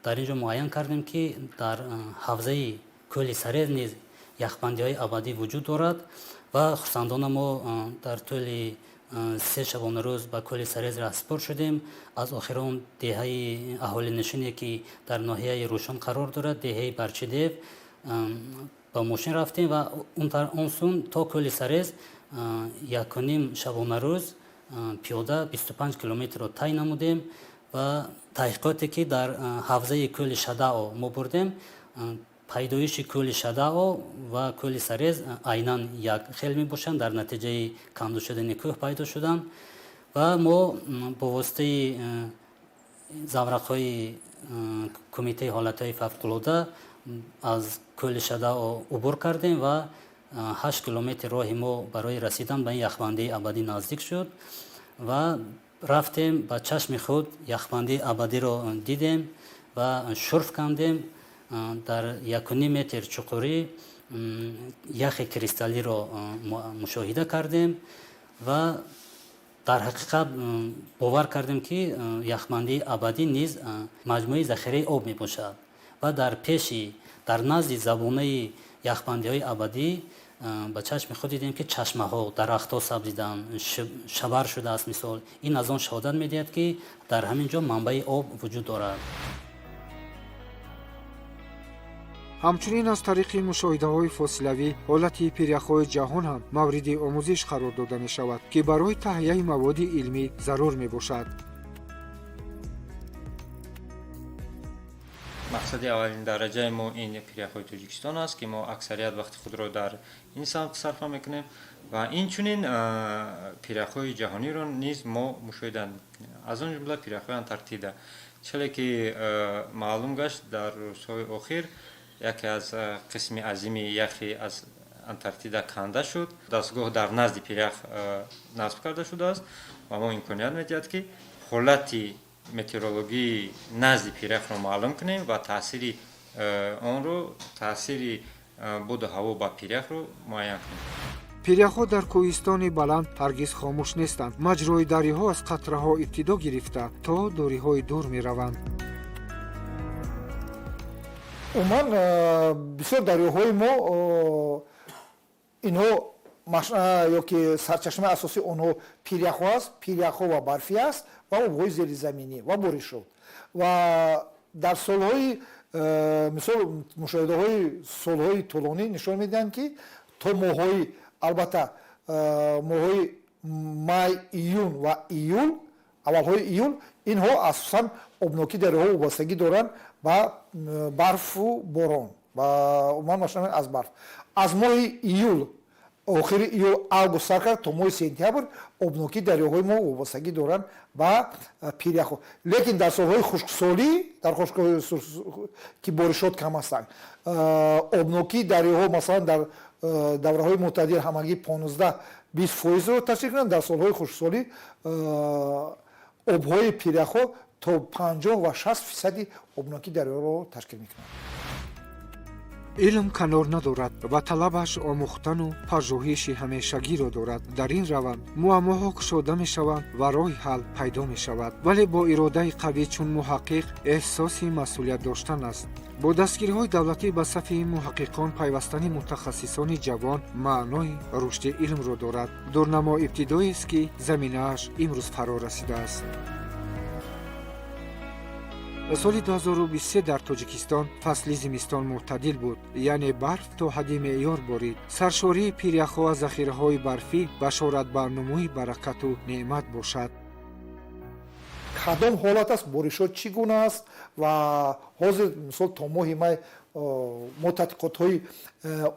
дар ин ҷо муайян кардем, ки дар ҳавзаи кӯли Сарез низ яхбандиҳои абадӣ вуҷуд дорад. Ва хурсандона мо дар тӯли 3 шабонарӯз ба кӯли Сарез раҳсипор шудем. Аз охирон деҳаи аҳолинишине, ки дар ноҳияи Рӯшон қарор дорад, деҳаи Барчидев, ба мошин рафтем ва он сун то кӯли Сарез 1,5 шабонарӯз пиёда 25 километрро тай намудем. Ва таҳқиқоте, ки дар ҳавзаи кӯли Шадао мо бурдем, пайдоиши кӯли Шадао ва кӯли Сарез айнан як хел мебошанд, дар натиҷаи канду шудани кӯҳ пайдо шуданд. Ва мо бо воситаи заврақҳои Кумитаи ҳолатҳои фавқулода аз кӯли Шадао убур кардем ва 8 километр роҳи мо барои расидан ба ин яхбандии абадӣ наздик шуд. Ва рафтем, ба чашми худ яхбандии абадиро дидем ва шурф кандем. Дар 1,5 метр чуқурӣ яхи кристаллиро мушоҳида кардем ва дар ҳақиқат бовар кардем, ки яхбандии абадӣ низ маҷмӯи захираи об мебошад. Ва дар пеши, дар назди забонаи яхбандиҳои абадӣ ба чашми худ дидем, ки чашмаҳо, дарахтҳо сабзиданд, шабар шудааст. Мисол, ин аз он шаҳодат медиҳад, ки дар ҳамин ҷо манбаи об вуҷуд дорад. Ҳамчунин аз тариқи мушоҳидаҳои фосилавӣ ҳолати пиряхҳои ҷаҳон ҳам мавриди омӯзиш қарор дода мешавад, ки барои таҳияи маводи илмӣ зарур мебошад. Мақсади аввалин дараҷаи мо ин пиряхҳои Тоҷикистон аст, ки мо аксарият вақти худро дар ин самт сарфа мекунем ва инчунин пиряхҳои ҷаҳониро низ мо мушоҳида мекунем, аз он ҷумла пиряхҳои Антарктида. Чале ки маълум гашт, дар рӯзҳои охир яке аз қисми азими яхи аз Антарктида канда шуд. Дастгоҳ дар назди пирях насб карда шудааст ва мо имконият медиҳад, ки ҳолати метеорологии назди пиряхро маълум кунем ва таъсири онро, таъсири боду ҳаво ба пиряхро муайян кунем. Пиряхҳо дар кӯҳистони баланд ҳаргиз хомӯш нестанд. Маҷрои дарёҳо аз қатраҳо ибтидо гирифта то дуриҳои дур мераванд. Умуман, бисёр дарёҳои мо инҳо ё ки сарчашмаи асосии онҳо пиряхҳо аст, пиряхҳо ва барфӣ аст ва обҳои зеризаминӣ ва боришот. Ва дар солҳои, мисол, мушоҳидаҳои солҳои тӯлонӣ нишон медиҳанд, ки то моҳҳои, албатта, моҳҳои май, июн ва июл, аввалҳои июл, инҳо асосан обнокии дарёҳо вобастагӣ доранд ба барфу борон, умуман машинан аз барф. Аз моҳи июл, охири июл, август сар кард то моҳи сентябр обнокии дарёҳои мо вобастагӣ доранд ба пиряхҳо. Лекин дар солҳои хушксолӣ, дар ки боришот кам ҳастанд, обнокии дарёҳо, масалан, дар давраҳои мӯътадил ҳамагӣ 15-20 фоизро ташкил кунанд. Дар солҳои хушксолӣ обҳои пиряхҳо то 50 ва 60 фисади обнокии дарёро ташкил мекунанд. Илм канор надорад ва талабаш омӯхтану пажӯҳиши ҳамешагиро дорад. Дар ин раванд муаммоҳо кушода мешаванд ва роҳи ҳал пайдо мешавад, вале бо иродаи қавӣ, чун муҳаққиқ эҳсоси масъулият доштан аст. Бо дастгириҳои давлатӣ ба сафи муҳаққиқон пайвастани мутахассисони ҷавон маънои рушди илмро дорад. Дурнамо ибтидоест, ки заминааш имрӯз фаро расидааст. Соли 2023 дар Тоҷикистон фасли зимистон мӯътадил буд, яъне барф то ҳадди меъёр борид. Саршории пиряхҳо аз захираҳои барфӣ башорат ба нумӯи баракату неъмат бошад. Кадом ҳолат аст, боришот чӣ гуна аст? Ва ҳозир, мисол, то моҳи май мо тадқиқотҳои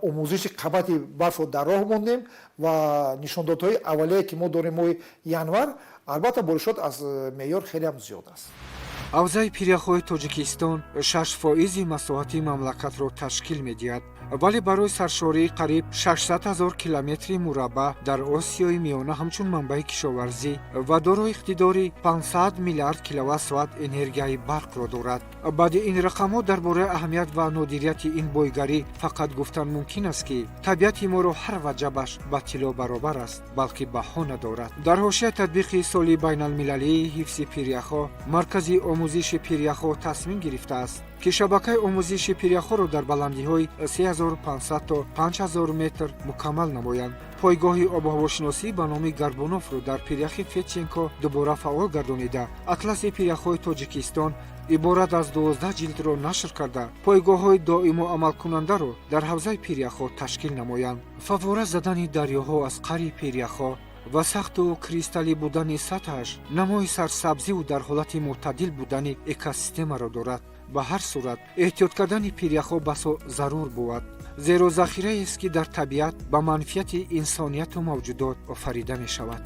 омӯзиши қабати барфро дар роҳ мондем ва нишондодҳои аввалие, ки мо дорем, моҳи январ, албатта, боришот аз меъёр хелеам зиёд аст. Ҳавзаи пиряхҳои Тоҷикистон 6 фоизи масоҳати мамлакатро ташкил медиҳад, вале барои саршории қариб 600 ҳазор километри мураббаъ дар Осиёи Миёна ҳамчун манбаи кишоварзӣ ва дорои иқтидори 500 миллиард киловатт-соат энергияи барқро дорад. Баъди ин рақамҳо дар бораи аҳамият ва нодирияти ин бойгарӣ фақат гуфтан мумкин аст, ки табиати моро ҳар ваҷабаш ба тилло баробар аст, балки баҳо надорад. Дар ҳошияи татбиқи соли байналмилалии ҳифзи пиряхҳо Маркази омӯзиши пиряхҳо тасмим гирифтааст, ки шабакаи омӯзиши пиряхҳоро дар баландиҳои 3500 то 5000 метр мукаммал намоянд. Пойгоҳи обуҳавошиносӣ ба номи Горбуновро дар пиряхи Федченко дубора фаъол гардонида, атласи пиряхҳои Тоҷикистон иборат аз 12 ҷилдро нашр карда, пойгоҳҳои доимо амалкунандаро дар ҳавзаи пиряхҳо ташкил намоянд. Фаввора задани дарёҳо аз қаъри пиряхҳо ва сахту кристаллӣ будани сатҳаш намои сарсабзиву дар ҳолати мӯътадил будани экосистемаро дорад. Ба ҳар сурат, эҳтиёт кардани пиряхҳо басо зарур бувад, зеро захираест, ки дар табиат ба манфиати инсонияту мавҷудот офарида мешавад.